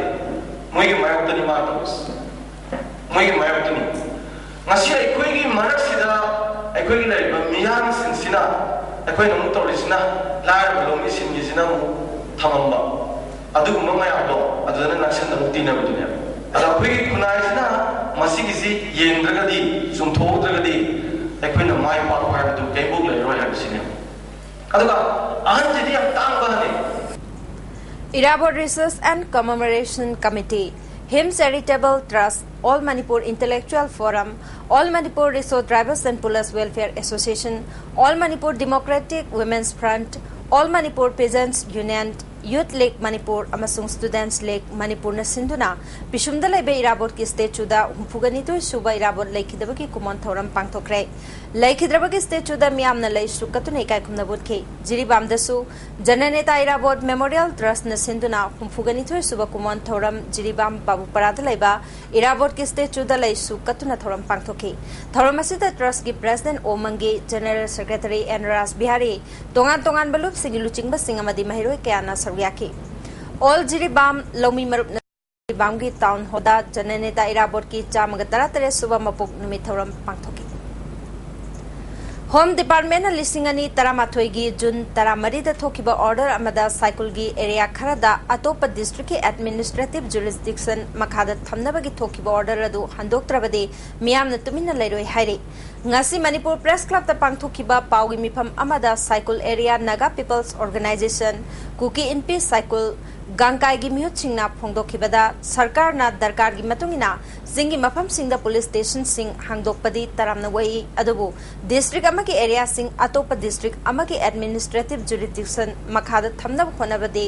ꯃꯣꯏꯒꯤ ꯃꯥꯌꯣꯛꯇꯅꯤ ꯃꯥ ꯇꯧꯔꯤꯁꯦ꯫ ꯃꯣꯏꯒꯤ ꯃꯥꯌꯣꯛꯇꯅꯤ꯫ ꯉꯁꯤ ꯑꯩꯈꯣꯏꯒꯤ ꯃꯔꯛꯁꯤꯗ ꯑꯩꯈꯣꯏꯒꯤ ꯂꯩꯔꯤꯕ ꯃꯤꯌꯥꯝꯁꯤꯡꯁꯤꯅ ꯑꯩꯈꯣꯏꯅ ꯑꯃꯨꯛ ꯇꯧꯔꯤꯁꯤꯅ ꯂꯥꯏꯔꯕ ꯂꯧꯃꯤꯁꯤꯡꯒꯤꯁꯤꯅ ꯑꯃꯨꯛ ꯊꯝꯃꯝꯕ꯫ ꯑꯗꯨꯒꯨꯝꯕ ꯃꯌꯥꯝꯗꯣ ꯑꯗꯨꯗꯅ ꯅꯛꯁꯟꯅ ꯑꯃꯨꯛ ꯇꯤꯟꯅꯕꯗꯨꯅꯦꯕ꯫ ꯑꯗꯣ ꯑꯩꯈꯣꯏꯒꯤ ꯈꯨꯟꯅꯥꯏꯁꯤꯅ ꯃꯁꯤꯒꯤꯁꯤ ꯌꯦꯡꯗ꯭ꯔꯒꯗꯤ, ꯆꯨꯝꯊꯣꯛꯍꯧꯗ꯭ꯔꯒꯗꯤ ꯑꯩꯈꯣꯏꯅ ꯃꯥꯏ ꯄꯥꯛꯄ ꯍꯥꯏꯕꯗꯨ ꯀꯩꯝꯐꯥꯎ ꯂꯩꯔꯔꯣꯏ ꯍꯥꯏꯕꯁꯤꯅꯦꯕ꯫ ꯑꯗꯨꯒ ꯑꯍꯟꯁꯤꯗꯤ ꯌꯥꯝ ꯇꯥꯡꯕ ꯑꯍꯟꯅꯤ꯫ Irabot Research and Commemoration Committee, Him Charitable Trust, All Manipur Intellectual Forum, All Manipur Resource Tribals and Pullers Welfare Association, All Manipur Democratic Women's Front, All Manipur Peasants Union, Youth League Manipur ꯑꯃꯁꯨꯡ Students League ꯃꯅꯤꯄꯨꯔꯅ ꯁꯤꯟꯗꯨꯅ ꯄꯤꯁꯨꯝꯗ ꯂꯩꯕ ꯏꯔꯥꯕꯣꯠꯀꯤ ꯁ꯭ꯇꯦꯆꯨꯗ ꯍꯨꯝꯐꯨꯒ ꯅꯤꯊꯣꯏ ꯁꯨꯕ ꯏꯔꯥꯕꯣꯠ ꯂꯩꯈꯤꯗꯕꯒꯤ ꯀꯨꯃꯣꯟ ꯊꯧꯔꯝ ꯄꯥꯡꯊꯣꯛꯈ꯭ꯔꯦ꯫ ꯂꯩꯈꯤꯗ꯭ꯔꯕꯒꯤ ꯁ꯭ꯇꯦꯆꯨꯗ ꯃꯤꯌꯥꯝꯅ ꯂꯩꯁꯨ ꯀꯠꯇꯨꯅ ꯏꯀꯥꯏ ꯈꯨꯝꯅꯕ ꯎꯠꯈꯤ꯫ ꯖꯤꯔꯤꯕꯥꯝꯗꯁꯨ ꯖꯅꯅꯦꯇꯥ ꯏꯔꯥꯕꯣꯠ ꯃꯦꯃꯣꯔꯤꯌꯦꯜ ꯇ꯭ꯔꯁꯠꯅ ꯁꯤꯟꯗꯨꯅ ꯍꯨꯝꯐꯨꯒ ꯅꯤꯊꯣꯏ ꯁꯨꯕ ꯀꯨꯃꯣꯟ ꯊꯧꯔꯝ ꯖꯤꯔꯤꯕꯥꯝ ꯕꯥꯕꯨꯄꯥꯔꯥꯗ ꯂꯩꯕ ꯏꯔꯥꯕꯣꯠꯀꯤ ꯁ꯭ꯇꯦꯆꯨꯗ ꯂꯩꯁꯨ ꯀꯠꯇꯨꯅ ꯊꯧꯔꯝ ꯄꯥꯡꯊꯣꯛꯈꯤ꯫ ꯊꯧꯔꯝ ꯑꯁꯤꯗ ꯇ꯭ꯔꯁꯠꯀꯤ ꯄ꯭ꯔꯦꯁꯤꯗꯦꯟꯠ ꯑꯣ ꯃꯪꯒꯤ, ꯖꯦꯅꯔꯦꯜ ꯁꯦꯀ꯭ꯔꯦꯇꯔꯤ ꯑꯦꯟ ꯔꯥꯖ ꯕꯤꯍꯥꯔꯤ, ꯇꯣꯉꯥꯟ ꯇꯣꯉꯥꯟꯕ ꯂꯨꯞꯁꯤꯡꯒꯤ ꯂꯨꯆꯤꯡꯕꯁꯤꯡ ꯑꯃꯗꯤ ꯃꯍꯩꯔꯣꯏ ꯀꯌꯥꯅ ꯁꯔꯨꯛ ꯌꯥꯈꯤ꯫ ꯑꯣꯜ ꯖꯤꯔꯤꯕꯥꯝ ꯂꯧꯃꯤ ꯃꯔꯨꯞꯅ ꯖꯤꯔꯤꯕꯥꯝꯒꯤ ꯇꯥꯎꯟ ꯍꯣꯜꯗ ꯖꯅꯅꯦꯇꯥ ꯏꯔꯥꯕꯣꯠꯀꯤ ꯆꯥꯝꯃꯒ ꯇꯔꯥꯇꯔꯦꯠ ꯁꯨꯕ ꯃꯄꯣꯛ ꯅꯨꯃꯤꯠ ꯊꯧꯔꯝ ꯄꯥꯡꯊꯣꯛꯈꯤ꯫ ꯍꯣꯝ ꯗꯤꯄꯥꯔꯠꯃꯦꯟꯠꯅ ꯂꯤꯁꯤꯡ ꯑꯅꯤ ꯇꯔꯥꯃꯥꯊꯣꯏꯒꯤ ꯖꯨꯟ ꯇꯔꯥꯃꯔꯤꯗ ꯊꯣꯛꯈꯤꯕ ꯑꯣꯔꯗꯔ ꯑꯃꯗ ꯁꯥꯏꯀꯨꯜꯒꯤ ꯑꯦꯔꯤꯌꯥ ꯈꯔꯗ ꯑꯇꯣꯞꯄ ꯗꯤꯁꯇ꯭ꯔꯤꯛꯀꯤ ꯑꯦꯗꯃꯤꯅꯤꯁꯇ꯭ꯔꯦꯇꯤꯚ ꯖꯨꯔꯤꯁꯗꯤꯛꯁꯟ ꯃꯈꯥꯗ ꯊꯝꯅꯕꯒꯤ ꯊꯣꯛꯈꯤꯕ ꯑꯣꯔꯗꯔ ꯑꯗꯨ ꯍꯟꯗꯣꯛꯇ꯭ꯔꯕꯗꯤ ꯃꯤꯌꯥꯝꯅ ꯇꯨꯃꯤꯟꯅ ꯂꯩꯔꯣꯏ ꯍꯥꯏꯔꯤ꯫ ꯉꯁꯤ ꯃꯅꯤꯄꯨꯔ ꯄ꯭ꯔꯦꯁ ꯀ꯭ꯂꯕꯇ ꯄꯥꯡꯊꯣꯛꯈꯤꯕ ꯄꯥꯎꯒꯤ ꯃꯤꯐꯝ ꯑꯃꯗ ꯁꯥꯏꯀꯨꯜ ꯑꯦꯔꯤꯌꯥ ꯅꯥꯒꯥ ꯄꯤꯄꯜꯁ ꯑꯣꯔꯒꯅꯥꯏꯖꯦꯁꯟ, ꯀꯨꯀꯤ ꯏꯟ ꯄꯤꯁ ꯁꯥꯏꯀꯨꯜ, ꯒꯥꯡꯀꯥꯏꯒꯤ ꯃꯤꯍꯨꯠꯁꯤꯡꯅ ꯐꯣꯡꯗꯣꯛꯈꯤꯕꯗ, ꯁꯔꯀꯥꯔꯅ ꯗꯔꯀꯥꯔꯒꯤ ꯃꯇꯨꯡ ꯏꯟꯅ ꯆꯤꯡꯒꯤ ꯃꯐꯝꯁꯤꯡꯗ ꯄꯨꯂꯤꯁ ꯁ꯭ꯇꯦꯁꯟꯁꯤꯡ ꯍꯥꯡꯗꯣꯛꯄꯗꯤ ꯇꯔꯥꯝꯅ ꯑꯣꯛꯏ, ꯑꯗꯨꯕꯨ ꯗꯤꯁꯇ꯭ꯔꯤꯛ ꯑꯃꯒꯤ ꯑꯦꯔꯤꯌꯥꯁꯤꯡ ꯑꯇꯣꯞꯄ ꯗꯤꯁꯇ꯭ꯔꯤꯛ ꯑꯃꯒꯤ ꯑꯦꯗꯃꯤꯅꯤꯁꯇ꯭ꯔꯦꯇꯤꯚ ꯖꯨꯔꯤꯗꯤꯛꯁꯟ ꯃꯈꯥꯗ ꯊꯝꯅꯕ ꯍꯣꯠꯅꯕꯗꯤ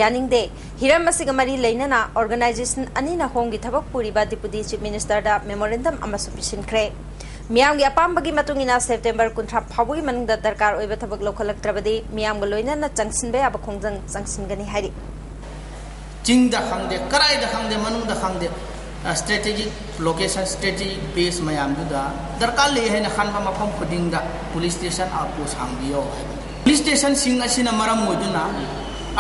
ꯌꯥꯅꯤꯡꯗꯦ꯫ ꯍꯤꯔꯝ ꯑꯁꯤꯒ ꯃꯔꯤ ꯂꯩꯅꯅ ꯑꯣꯔꯒꯅꯥꯏꯖꯦꯁꯟ ꯑꯅꯤꯅ ꯍꯣꯝꯒꯤ ꯊꯕꯛ ꯄꯨꯔꯤꯕ ꯗꯤꯄꯨꯇꯤ ꯆꯤꯐ ꯃꯤꯅꯤꯁꯇꯔꯗ ꯃꯦꯃꯣꯔꯦꯟꯗꯝ ꯑꯃꯁꯨ ꯄꯤꯁꯤꯟꯈ꯭ꯔꯦ꯫ ꯃꯤꯌꯥꯝꯒꯤ ꯑꯄꯥꯝꯕꯒꯤ ꯃꯇꯨꯡ ꯏꯟꯅ ꯁꯦꯞꯇꯦꯝꯕꯔ ꯀꯨꯟꯊ꯭ꯔꯥ ꯐꯥꯎꯕꯒꯤ ꯃꯅꯨꯡꯗ ꯗꯔꯀꯥꯔ ꯑꯣꯏꯕ ꯊꯕꯛ ꯂꯧꯈꯠꯂꯛꯇ꯭ꯔꯕꯗꯤ ꯃꯤꯌꯥꯝꯒ ꯂꯣꯏꯅꯅ ꯆꯪꯁꯤꯟꯕ ꯌꯥꯕ ꯈꯣꯡꯖꯪ ꯆꯪꯁꯤꯟꯒꯅꯤ ꯍꯥꯏꯔꯤ꯫ ꯆꯤꯡꯗ ꯈꯪꯗꯦ, ꯀꯔꯥꯏꯗ ꯈꯪꯗꯦ, ꯃꯅꯨꯡꯗ ꯈꯪꯗꯦ, ꯁ꯭ꯇ꯭ꯔꯦꯇꯦꯖꯤꯛ ꯂꯣꯀꯦꯁꯟ, ꯁ꯭ꯇ꯭ꯔꯦꯇꯦꯖꯤꯛ ꯕꯦꯁ ꯃꯌꯥꯝꯗꯨꯗ ꯗꯔꯀꯥꯔ ꯂꯩ ꯍꯥꯏꯅ ꯈꯟꯕ ꯃꯐꯝ ꯈꯨꯗꯤꯡꯗ ꯄꯨꯂꯤꯁ ꯁ꯭ꯇꯦꯁꯟ ꯑꯥꯎꯠꯄꯣꯁ ꯍꯥꯡꯕꯤꯌꯣ ꯍꯥꯏꯕꯅꯤ꯫ ꯄꯨꯂꯤꯁ ꯁ꯭ꯇꯦꯁꯟꯁꯤꯡ ꯑꯁꯤꯅ ꯃꯔꯝ ꯑꯣꯏꯗꯨꯅ,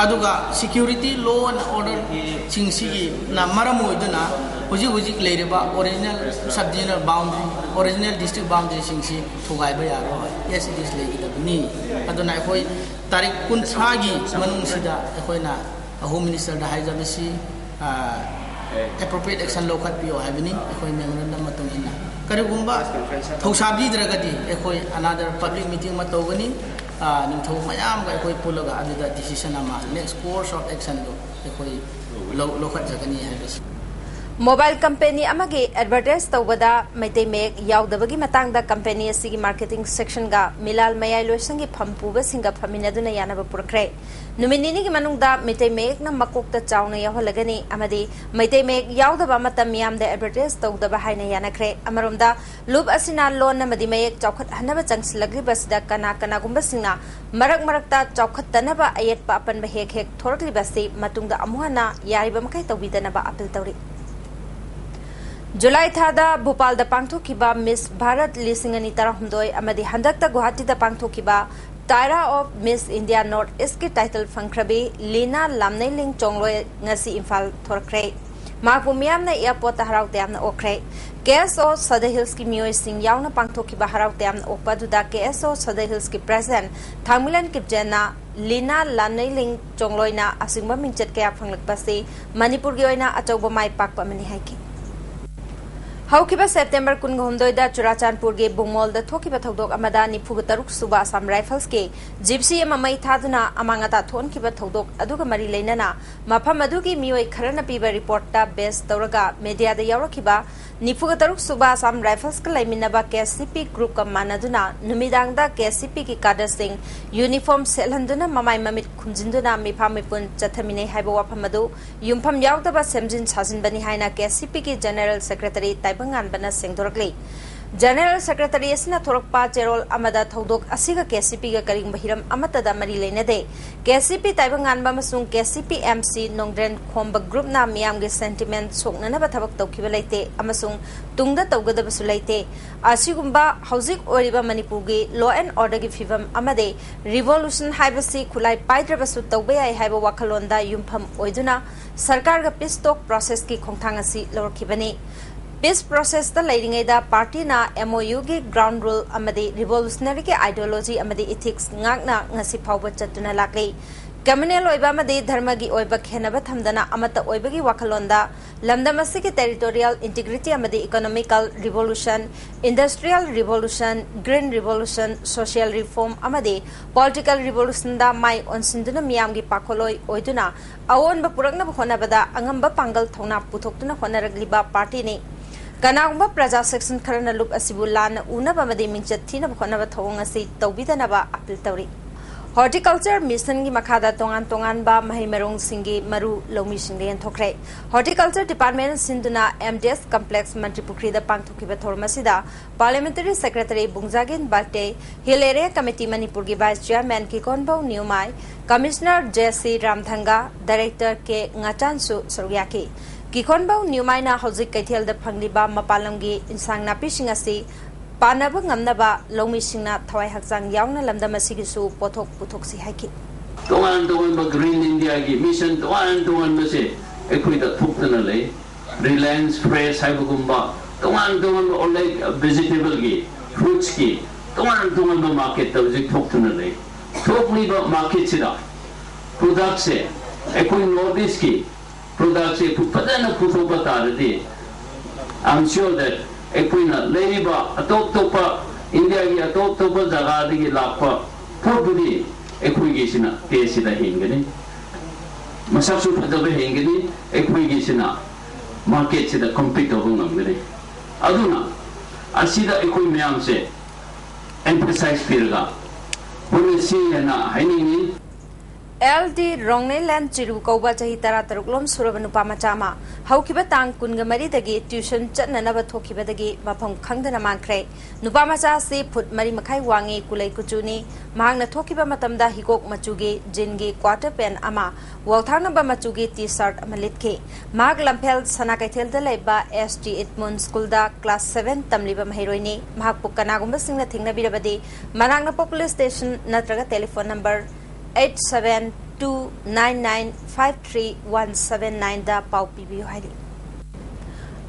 ꯑꯗꯨꯒ ꯁꯦꯀ꯭ꯌꯨꯔꯤꯇꯤ, ꯂꯣ ꯑꯦꯟ ꯑꯣꯔꯗꯔꯁꯤꯡꯁꯤꯒꯤꯅ ꯃꯔꯝ ꯑꯣꯏꯗꯨꯅ ꯍꯧꯖꯤꯛ ꯍꯧꯖꯤꯛ ꯂꯩꯔꯤꯕ original sub divisional boundary, original district ꯕꯥꯎꯟꯗꯔꯤꯁꯤꯡꯁꯤ ꯊꯨꯒꯥꯏꯕ ꯌꯥꯔꯣꯏ, ꯑꯦꯁ ꯏꯠ ꯏꯁ ꯂꯩꯒꯗꯕꯅꯤ꯫ ꯑꯗꯨꯅ ꯑꯩꯈꯣꯏ ꯇꯥꯔꯤꯛ ꯀꯨꯟꯊ꯭ꯔꯥꯒꯤ ꯃꯅꯨꯡꯁꯤꯗ ꯑꯩꯈꯣꯏꯅ ꯍꯣꯝ ꯃꯤꯅꯤꯁꯇꯔꯗ ꯍꯥꯏꯖꯕꯁꯤ, ꯑꯦꯄ꯭ꯔꯣꯄ꯭ꯔꯤꯌꯦꯠ ꯑꯦꯛꯁꯟ ꯂꯧꯈꯠꯄꯤꯌꯣ ꯍꯥꯏꯕꯅꯤ꯫ ꯑꯩꯈꯣꯏ ꯃꯦꯃꯣꯔꯦꯟꯗꯝ ꯃꯇꯨꯡ ꯏꯟꯅ ꯀꯔꯤꯒꯨꯝꯕ ꯊꯧꯁꯥꯕꯤꯗ꯭ꯔꯒꯗꯤ ꯑꯩꯈꯣꯏ ꯑꯅꯥꯗꯔ ꯄꯕ꯭ꯂꯤꯛ ꯃꯤꯇꯤꯡ ꯑꯃ ꯇꯧꯒꯅꯤ꯫ ꯑ, ꯅꯤꯡꯊꯧ ꯃꯌꯥꯝꯒ ꯑꯩꯈꯣꯏ ꯄꯨꯜꯂꯒ ꯑꯗꯨꯗ ꯗꯤꯁꯤꯁꯟ ꯑꯃ, ꯅꯦꯛꯁ ꯀꯣꯔꯁ ꯑꯣꯐ ꯑꯦꯛꯁꯟꯗꯨ ꯑꯩꯈꯣꯏ ꯂꯧ-, ꯂꯧꯈꯠꯆꯒꯅꯤ ꯍꯥꯏꯕꯁꯤ꯫ ꯃꯣꯕꯥꯏꯜ ꯀꯝꯄꯦꯅꯤ ꯑꯃꯒꯤ ꯑꯦꯗꯚꯔꯇꯥꯏꯖ ꯇꯧꯕꯗ ꯃꯩꯇꯩ ꯃꯌꯦꯛ ꯌꯥꯎꯗꯕꯒꯤ ꯃꯇꯥꯡꯗ ꯀꯝꯄꯦꯅꯤ ꯑꯁꯤꯒꯤ ꯃꯥꯔꯀꯦꯇꯤꯡ ꯁꯦꯛꯁꯟꯒ ꯃꯤꯂꯥꯜ ꯃꯌꯥꯏ ꯂꯣꯏꯁꯪꯒꯤ ꯐꯝ ꯄꯨꯕꯁꯤꯡꯒ ꯐꯝꯃꯤꯟꯅꯗꯨꯅ ꯌꯥꯅꯕ ꯄꯨꯔꯛꯈ꯭ꯔꯦ꯫ ꯅꯨꯃꯤꯠ ꯅꯤꯅꯤꯒꯤ ꯃꯅꯨꯡꯗ ꯃꯩꯇꯩ ꯃꯌꯦꯛꯅ ꯃꯀꯣꯛꯇ ꯆꯥꯎꯅ ꯌꯥꯎꯍꯜꯂꯒꯅꯤ ꯑꯃꯗꯤ ꯃꯩꯇꯩ ꯃꯌꯦꯛ ꯌꯥꯎꯗꯕ ꯑꯃꯠꯇ ꯃꯤꯌꯥꯝꯗ ꯑꯦꯗꯚꯔꯇꯥꯏꯖ ꯇꯧꯗꯕ ꯍꯥꯏꯅ ꯌꯥꯅꯈ꯭ꯔꯦ꯫ ꯑꯃꯔꯣꯝꯗ, ꯂꯨꯞ ꯑꯁꯤꯅ ꯂꯣꯟ ꯑꯃꯗꯤ ꯃꯌꯦꯛ ꯆꯥꯎꯈꯠꯍꯟꯅꯕ ꯆꯪꯁꯤꯜꯂꯛꯂꯤꯕꯁꯤꯗ ꯀꯅꯥ ꯀꯅꯥꯒꯨꯝꯕꯁꯤꯡꯅ ꯃꯔꯛ ꯃꯔꯛꯇ ꯆꯥꯎꯈꯠꯇꯅꯕ ꯑꯌꯦꯠꯄ ꯑꯄꯟꯕ ꯍꯦꯛ ꯍꯦꯛ ꯊꯣꯔꯛꯂꯤꯕꯁꯤ ꯃꯇꯨꯡꯗ ꯑꯃꯨꯛ ꯍꯟꯅ ꯌꯥꯔꯤꯕ ꯃꯈꯩ ꯇꯧꯕꯤꯗꯅꯕ ꯑꯄꯤꯜ ꯇꯧꯔꯤ꯫ ꯖꯨꯂꯥꯏ ꯊꯥꯗ ꯚꯣꯄꯥꯜꯗ ꯄꯥꯡꯊꯣꯛꯈꯤꯕ ꯃꯤꯁ ꯚꯥꯔꯠ ꯂꯤꯁꯤꯡ ꯑꯅꯤ ꯇꯔꯥꯍꯨꯝꯗꯣꯏ ꯑꯃꯗꯤ ꯍꯟꯗꯛꯇ ꯒꯨꯋꯥꯍꯥꯇꯤꯗ ꯄꯥꯡꯊꯣꯛꯈꯤꯕ ꯇꯥꯏꯔꯥ ꯑꯣꯐ ꯃꯤꯁ ꯏꯟꯗꯤꯌꯥ ꯅꯣꯔꯠ ꯏꯁꯀꯤ ꯇꯥꯏꯇꯜ ꯐꯪꯈ꯭ꯔꯕꯤ ꯂꯤꯅꯥ ꯂꯥꯝꯅꯩꯂꯤꯡ ꯆꯣꯡꯂꯣꯏ ꯉꯁꯤ ꯏꯝꯐꯥꯜ ꯊꯣꯔꯛꯈ꯭ꯔꯦ꯫ ꯃꯍꯥꯛꯄꯨ ꯃꯤꯌꯥꯝꯅ ꯑꯦꯌꯥꯔꯄꯣꯔꯠꯇ ꯍꯔꯥꯎ ꯇꯌꯥꯝꯅ ꯑꯣꯛꯈ꯭ꯔꯦ꯫ ꯀꯦ ꯑꯦꯁ ꯑꯣ ꯁꯗ ꯍꯤꯜꯁꯀꯤ ꯃꯤꯑꯣꯏꯁꯤꯡ ꯌꯥꯎꯅ ꯄꯥꯡꯊꯣꯛꯈꯤꯕ ꯍꯔꯥꯎ ꯇꯌꯥꯝꯅ ꯑꯣꯛꯄ ꯑꯗꯨꯗ ꯀꯦ ꯑꯦꯁ ꯑꯣ ꯁꯗ ꯍꯤꯜꯁꯀꯤ ꯄ꯭ꯔꯦꯁꯤꯗꯦꯟꯠ ꯊꯥꯡꯃꯤꯂꯟ ꯀꯤꯞꯆꯦꯟꯅ ꯂꯤꯅꯥ ꯂꯥꯟꯅꯩꯂꯤꯡ ꯆꯣꯡꯂꯣꯏꯅ ꯑꯁꯤꯒꯨꯝꯕ ꯃꯤꯡꯆꯠ ꯀꯌꯥ ꯐꯪꯂꯛꯄ ꯑꯁꯤ ꯃꯅꯤꯄꯨꯔꯒꯤ ꯑꯣꯏꯅ ꯑꯆꯧꯕ ꯃꯥꯏ ꯄꯥꯛꯄ ꯑꯃꯅꯤ ꯍꯥꯏꯈꯤ꯫ ꯍꯧꯈꯤꯕ ꯁꯦꯞꯇꯦꯝꯕꯔ ꯀꯨꯟꯒ ꯍꯨꯝꯗꯣꯏꯗ ꯆꯨꯔꯥꯆꯥꯟꯄꯨꯔꯒꯤ ꯕꯨꯡꯃꯣꯜꯗ ꯊꯣꯛꯈꯤꯕ ꯊꯧꯗꯣꯛ ꯑꯃꯗ ꯅꯤꯐꯨꯒ ꯇꯔꯨꯛ ꯁꯨꯕ ꯑꯁꯥꯝ ꯔꯥꯏꯐꯜꯁꯀꯤ ꯖꯤꯞꯁꯤ ꯑꯃ ꯃꯩ ꯊꯥꯗꯨꯅ ꯑꯃꯥꯡ ꯑꯇꯥ ꯊꯣꯛꯍꯟꯈꯤꯕ ꯊꯧꯗꯣꯛ ꯑꯗꯨꯒ ꯃꯔꯤ ꯂꯩꯅꯅ ꯃꯐꯝ ꯑꯗꯨꯒꯤ ꯃꯤꯑꯣꯏ ꯈꯔꯅ ꯄꯤꯕ ꯔꯤꯄꯣꯔꯠꯇ ꯕꯦꯁ ꯇꯧꯔꯒ ꯃꯦꯗꯤꯌꯥꯗ ꯌꯥꯎꯔꯛꯈꯤꯕ ꯅꯤꯐꯨꯒ ꯇꯔꯨꯛ ꯁꯨꯕ ꯑꯁꯥꯝ ꯔꯥꯏꯐꯜꯁꯀ ꯂꯩꯃꯤꯟꯅꯕ ꯀꯦ ꯑꯦꯁ ꯁꯤ ꯄꯤ ꯒ꯭ꯔꯨꯞꯀ ꯃꯥꯟꯅꯗꯨꯅ ꯅꯨꯃꯤꯗꯥꯡꯗ ꯀꯦ ꯑꯦꯁ ꯁꯤ ꯄꯤꯒꯤ ꯀꯥꯗꯔꯁꯤꯡ ꯌꯨꯅꯤꯐꯣꯔꯝ ꯁꯦꯠꯍꯟꯗꯨꯅ ꯃꯃꯥꯏ ꯃꯃꯤꯠ ꯈꯨꯝꯖꯤꯟꯗꯨꯅ ꯃꯤꯐꯥ ꯃꯤꯄꯨꯟ ꯆꯠꯊꯃꯤꯟꯅꯩ ꯍꯥꯏꯕ ꯋꯥꯐꯝ ꯑꯗꯨ ꯌꯨꯝꯐꯝ ꯌꯥꯎꯗꯕ ꯁꯦꯝꯖꯤꯟ ꯁꯥꯖꯤꯟꯕꯅꯤ ꯍꯥꯏꯅ ꯀꯦ ꯑꯦꯁ ꯁꯤ ꯄꯤꯒꯤ ꯖꯦꯅꯔꯦꯜ ꯁꯦꯀ꯭ꯔꯦꯇꯔꯤ ꯇꯥꯏꯕꯪꯉꯥꯟꯕꯅ ꯁꯦꯡꯗꯣꯔꯛꯂꯤ꯫ ꯖꯦꯅꯔꯦꯜ ꯁꯦꯀ꯭ꯔꯦꯇꯔꯤ ꯑꯁꯤꯅ ꯊꯣꯔꯛꯄ ꯆꯦꯔꯣꯜ ꯑꯃꯗ ꯊꯧꯗꯣꯛ ꯑꯁꯤꯒ ꯀꯦ ꯑꯦꯁ ꯁꯤ ꯄꯤꯒ ꯀꯔꯤꯒꯨꯝꯕ ꯍꯤꯔꯝ ꯑꯃꯠꯇꯗ ꯃꯔꯤ ꯂꯩꯅꯗꯦ꯫ ꯀꯦ ꯑꯦꯁ ꯁꯤ ꯄꯤ ꯇꯥꯏꯕꯪꯉꯥꯟꯕ ꯑꯃꯁꯨꯡ ꯀꯦ S C P M C ꯅꯣꯡꯗ꯭ꯔꯦꯟ ꯈꯣꯝꯕ ꯒ꯭ꯔꯨꯞꯅ ꯃꯤꯌꯥꯝꯒꯤ ꯁꯦꯟꯇꯤꯃꯦꯟ ꯁꯣꯛꯅꯅꯕ ꯊꯕꯛ ꯇꯧꯈꯤꯕ ꯂꯩꯇꯦ ꯑꯃꯁꯨꯡ ꯇꯨꯡꯗ ꯇꯧꯒꯗꯕꯁꯨ ꯂꯩꯇꯦ꯫ ꯑꯁꯤꯒꯨꯝꯕ ꯍꯧꯖꯤꯛ ꯑꯣꯏꯔꯤꯕ ꯃꯅꯤꯄꯨꯔꯒꯤ law and orderꯒꯤ ꯐꯤꯕꯝ ꯑꯃꯗꯤ revolution ꯍꯥꯏꯕꯁꯤ ꯈꯨꯠꯂꯥꯏ ꯄꯥꯏꯗ꯭ꯔꯕꯁꯨ ꯇꯧꯕ ꯌꯥꯏ ꯍꯥꯏꯕ ꯋꯥꯈꯜꯂꯣꯟꯗ ꯌꯨꯝꯐꯝ ꯑꯣꯏꯗꯨꯅ ꯁꯔꯀꯥꯔꯒ peace talk processꯀꯤ ꯈꯣꯡꯊꯥꯡ ꯑꯁꯤ ꯂꯧꯔꯛꯈꯤꯕꯅꯤ꯫ Peace processꯇ ꯂꯩꯔꯤꯉꯩꯗ ꯄꯥꯔꯇꯤꯅ M O Uꯒꯤ ground rule ꯑꯃꯗꯤ revolutionaryꯒꯤ ideology ꯑꯃꯗꯤ ethics ꯉꯥꯛꯅ ꯉꯁꯤ ꯐꯥꯎꯕ ꯆꯠꯇꯨꯅ ꯂꯥꯛꯂꯤ꯫ Communal ꯑꯣꯏꯕ ꯑꯃꯗꯤ ꯙꯔꯃꯒꯤ ꯑꯣꯏꯕ ꯈꯦꯟꯅꯕ ꯊꯝꯗꯅ ꯑꯃꯠꯇ ꯑꯣꯏꯕꯒꯤ ꯋꯥꯈꯜꯂꯣꯟꯗ ꯂꯝꯗꯝ ꯑꯁꯤꯒꯤ territorial integrity ꯑꯃꯗꯤ economical revolution, industrial revolution, green revolution, social reform ꯑꯃꯗꯤ political revolutionꯗ ꯃꯥꯏ ꯑꯣꯟꯁꯤꯟꯗꯨꯅ ꯃꯤꯌꯥꯝꯒꯤ ꯄꯥꯈꯣꯜꯂꯣꯏ ꯑꯣꯏꯗꯨꯅ ꯑꯑꯣꯟꯕ ꯄꯨꯔꯛꯅꯕ ꯍꯣꯠꯅꯕꯗ ꯑꯉꯝꯕ ꯄꯥꯡꯒꯜ ꯊꯧꯅꯥ ꯄꯨꯊꯣꯛꯇꯨꯅ ꯍꯣꯠꯅꯔꯛꯂꯤꯕ ꯄꯥꯔꯇꯤꯅꯤ꯫ ꯀꯅꯥꯒꯨꯝꯕ ꯄ꯭ꯔꯖꯥ section ꯈꯔꯅ ꯂꯨꯞ ꯑꯁꯤꯕꯨ ꯂꯥꯟꯅ ꯎꯅꯕ ꯑꯃꯗꯤ ꯃꯤꯡꯆꯠ ꯊꯤꯅꯕ ꯍꯣꯠꯅꯕ ꯊꯧꯑꯣꯡ ꯑꯁꯤ ꯇꯧꯕꯤꯗꯅꯕ appeal ꯇꯧꯔꯤ꯫ Horticulture Missionꯒꯤ ꯃꯈꯥꯗ ꯇꯣꯉꯥꯟ ꯇꯣꯉꯥꯟꯕ ꯃꯍꯩ ꯃꯔꯣꯡꯁꯤꯡꯒꯤ ꯃꯔꯨ ꯂꯧꯃꯤꯁꯤꯡꯗ ꯌꯦꯟꯊꯣꯛꯈ꯭ꯔꯦ꯫ Horticulture Department ꯁꯤꯟꯗꯨꯅ M D S Complex ꯃꯟꯇ꯭ꯔꯤꯄꯨꯈ꯭ꯔꯤꯗ ꯄꯥꯡꯊꯣꯛꯈꯤꯕ ꯊꯧꯔꯝ ꯑꯁꯤꯗ Parliamentary Secretary ꯕꯨꯡꯖꯥꯒꯤꯟ Valte, Hill Area Committee ꯃꯅꯤꯄꯨꯔꯒꯤ Vice Chairman ꯀꯤꯀꯣꯟꯕꯧ ꯅ꯭ꯌꯨꯃꯥꯏ, Commissioner J C ꯔꯥꯝꯊꯪꯒ, Director ꯀꯦ ꯉꯥꯆꯥꯟꯁꯨ ꯁꯔꯨꯛ ꯌꯥꯈꯤ꯫ ꯀꯤꯀꯣꯟꯕꯧ ꯅ꯭ꯌꯨꯃꯥꯏꯅ ꯍꯧꯖꯤꯛ ꯀꯩꯊꯦꯜꯗ ꯐꯪꯂꯤꯕ ꯃꯄꯥꯟ ꯂꯝꯒꯤ ꯏꯟꯁꯥꯡ ꯅꯥꯄꯤꯁꯤꯡ ꯑꯁꯤ ꯄꯥꯟꯅꯕ ꯉꯝꯅꯕ ꯂꯧꯃꯤꯁꯤꯡꯅ ꯊꯋꯥꯏ ꯍꯛꯆꯥꯡ ꯌꯥꯎꯅ ꯂꯝꯗꯝ ꯑꯁꯤꯒꯤꯁꯨ ꯄꯣꯠꯊꯣꯛ ꯄꯨꯊꯣꯛꯁꯤ ꯍꯥꯏꯈꯤ꯫ ꯇꯣꯉꯥꯟ ꯇꯣꯉꯥꯟꯕ Green Indiaꯒꯤ mission ꯇꯣꯉꯥꯟ ꯇꯣꯉꯥꯟꯕꯁꯦ ꯑꯩꯈꯣꯏꯗ ꯊꯣꯛꯇꯅ ꯂꯩ꯫ Reliance Fresh ꯍꯥꯏꯕꯒꯨꯝꯕ ꯇꯣꯉꯥꯟ ꯇꯣꯉꯥꯟꯕ organic vegetableꯒꯤ, fruitsꯀꯤ ꯇꯣꯉꯥꯟ ꯇꯣꯉꯥꯟꯕ marketꯇ ꯍꯧꯖꯤꯛ ꯊꯣꯛꯇꯨꯅ ꯂꯩ꯫ ꯊꯣꯛꯂꯤꯕ marketꯁꯤꯗ productꯁꯦ, ꯑꯩꯈꯣꯏ North Eastꯀꯤ productꯁꯦ ꯐꯖꯅ ꯄꯨꯊꯣꯛꯄ ꯇꯥꯔꯗꯤ, I'm sure that ꯑꯩꯈꯣꯏꯅ ꯂꯩꯔꯤꯕ ꯑꯇꯣꯞ ꯑꯇꯣꯞꯄ, ꯏꯟꯗꯤꯌꯥꯒꯤ ꯑꯇꯣꯞ ꯑꯇꯣꯞꯄ ꯖꯒꯥꯗꯒꯤ ꯂꯥꯛꯄ ꯄꯣꯠꯄꯨꯗꯤ ꯑꯩꯈꯣꯏꯒꯤꯁꯤꯅ ꯇꯦꯁꯁꯤꯗ ꯍꯦꯟꯒꯅꯤ, ꯃꯁꯛꯁꯨ ꯐꯖꯕ ꯍꯦꯟꯒꯅꯤ, ꯑꯩꯈꯣꯏꯒꯤꯁꯤꯅ ꯃꯥꯔꯀꯦꯠꯁꯤꯗ ꯀꯝꯄꯤꯠ ꯇꯧꯕ ꯉꯝꯒꯅꯤ꯫ ꯑꯗꯨꯅ ꯑꯁꯤꯗ ꯑꯩꯈꯣꯏ ꯃꯌꯥꯝꯁꯦ ꯑꯦꯝꯐꯁꯥꯏꯖ ꯄꯤꯔꯒ ꯍꯣꯠꯅꯁꯤ ꯍꯥꯏꯅ ꯍꯥꯏꯅꯤꯡꯉꯤ꯫ ꯑꯦꯜ ꯗꯤ ꯔꯣꯡꯅꯦꯂꯦꯟ ꯆꯤꯔꯨ ꯀꯧꯕ ꯆꯍꯤ ꯇꯔꯥꯇꯔꯨꯛ ꯂꯣꯝ ꯁꯨꯔꯕ ꯅꯨꯄꯥ ꯃꯆꯥ ꯑꯃ ꯍꯧꯈꯤꯕ ꯇꯥꯡ ꯀꯨꯟꯒ ꯃꯔꯤꯗꯒꯤ ꯇ꯭ꯌꯨꯁꯟ ꯆꯠꯅꯅꯕ ꯊꯣꯛꯈꯤꯕꯗꯒꯤ ꯃꯐꯝ ꯈꯪꯗꯅ ꯃꯥꯡꯈ꯭ꯔꯦ꯫ ꯅꯨꯄꯥ ꯃꯆꯥ ꯑꯁꯤ ꯐꯨꯠ ꯃꯔꯤ ꯃꯈꯥꯏ ꯋꯥꯡꯉꯤ, ꯀꯨꯂꯩ ꯀꯨꯆꯨꯅꯤ꯫ ꯃꯍꯥꯛꯅ ꯊꯣꯛꯈꯤꯕ ꯃꯇꯝꯗ ꯍꯤꯒꯣꯛ ꯃꯆꯨꯒꯤ ꯖꯤꯟꯒꯤ ꯀ꯭ꯋꯥꯇꯔ ꯄꯦꯟ ꯑꯃ, ꯋꯥꯜꯊꯥꯡꯅꯕ ꯃꯆꯨꯒꯤ ꯇꯤ ꯁꯥꯔꯠ ꯑꯃ ꯂꯤꯠꯈꯤ꯫ ꯃꯍꯥꯛ ꯂꯝꯐꯦꯜ ꯁꯅꯥ ꯀꯩꯊꯦꯜꯗ ꯂꯩꯕ ꯑꯦꯁ ꯇꯤ ꯏꯗꯃꯨꯟ ꯁ꯭ꯀꯨꯜꯗ ꯀ꯭ꯂꯥꯁ ꯁꯚꯦꯟ ꯇꯝꯂꯤꯕ ꯃꯍꯩꯔꯣꯏꯅꯤ꯫ ꯃꯍꯥꯛꯄꯨ ꯀꯅꯥꯒꯨꯝꯕꯁꯤꯡꯅ ꯊꯦꯡꯅꯕꯤꯔꯕꯗꯤ ꯃꯅꯥꯛ ꯅꯛꯄ ꯄꯨꯂꯤꯁ ꯁ꯭ꯇꯦꯁꯟ ꯅꯠꯇ꯭ꯔꯒ telephone number eight seven two nine nine five three one seven nine ꯗ ꯄꯥꯎ ꯄꯤꯕꯤꯌꯨ ꯍꯥꯏꯔꯤ꯫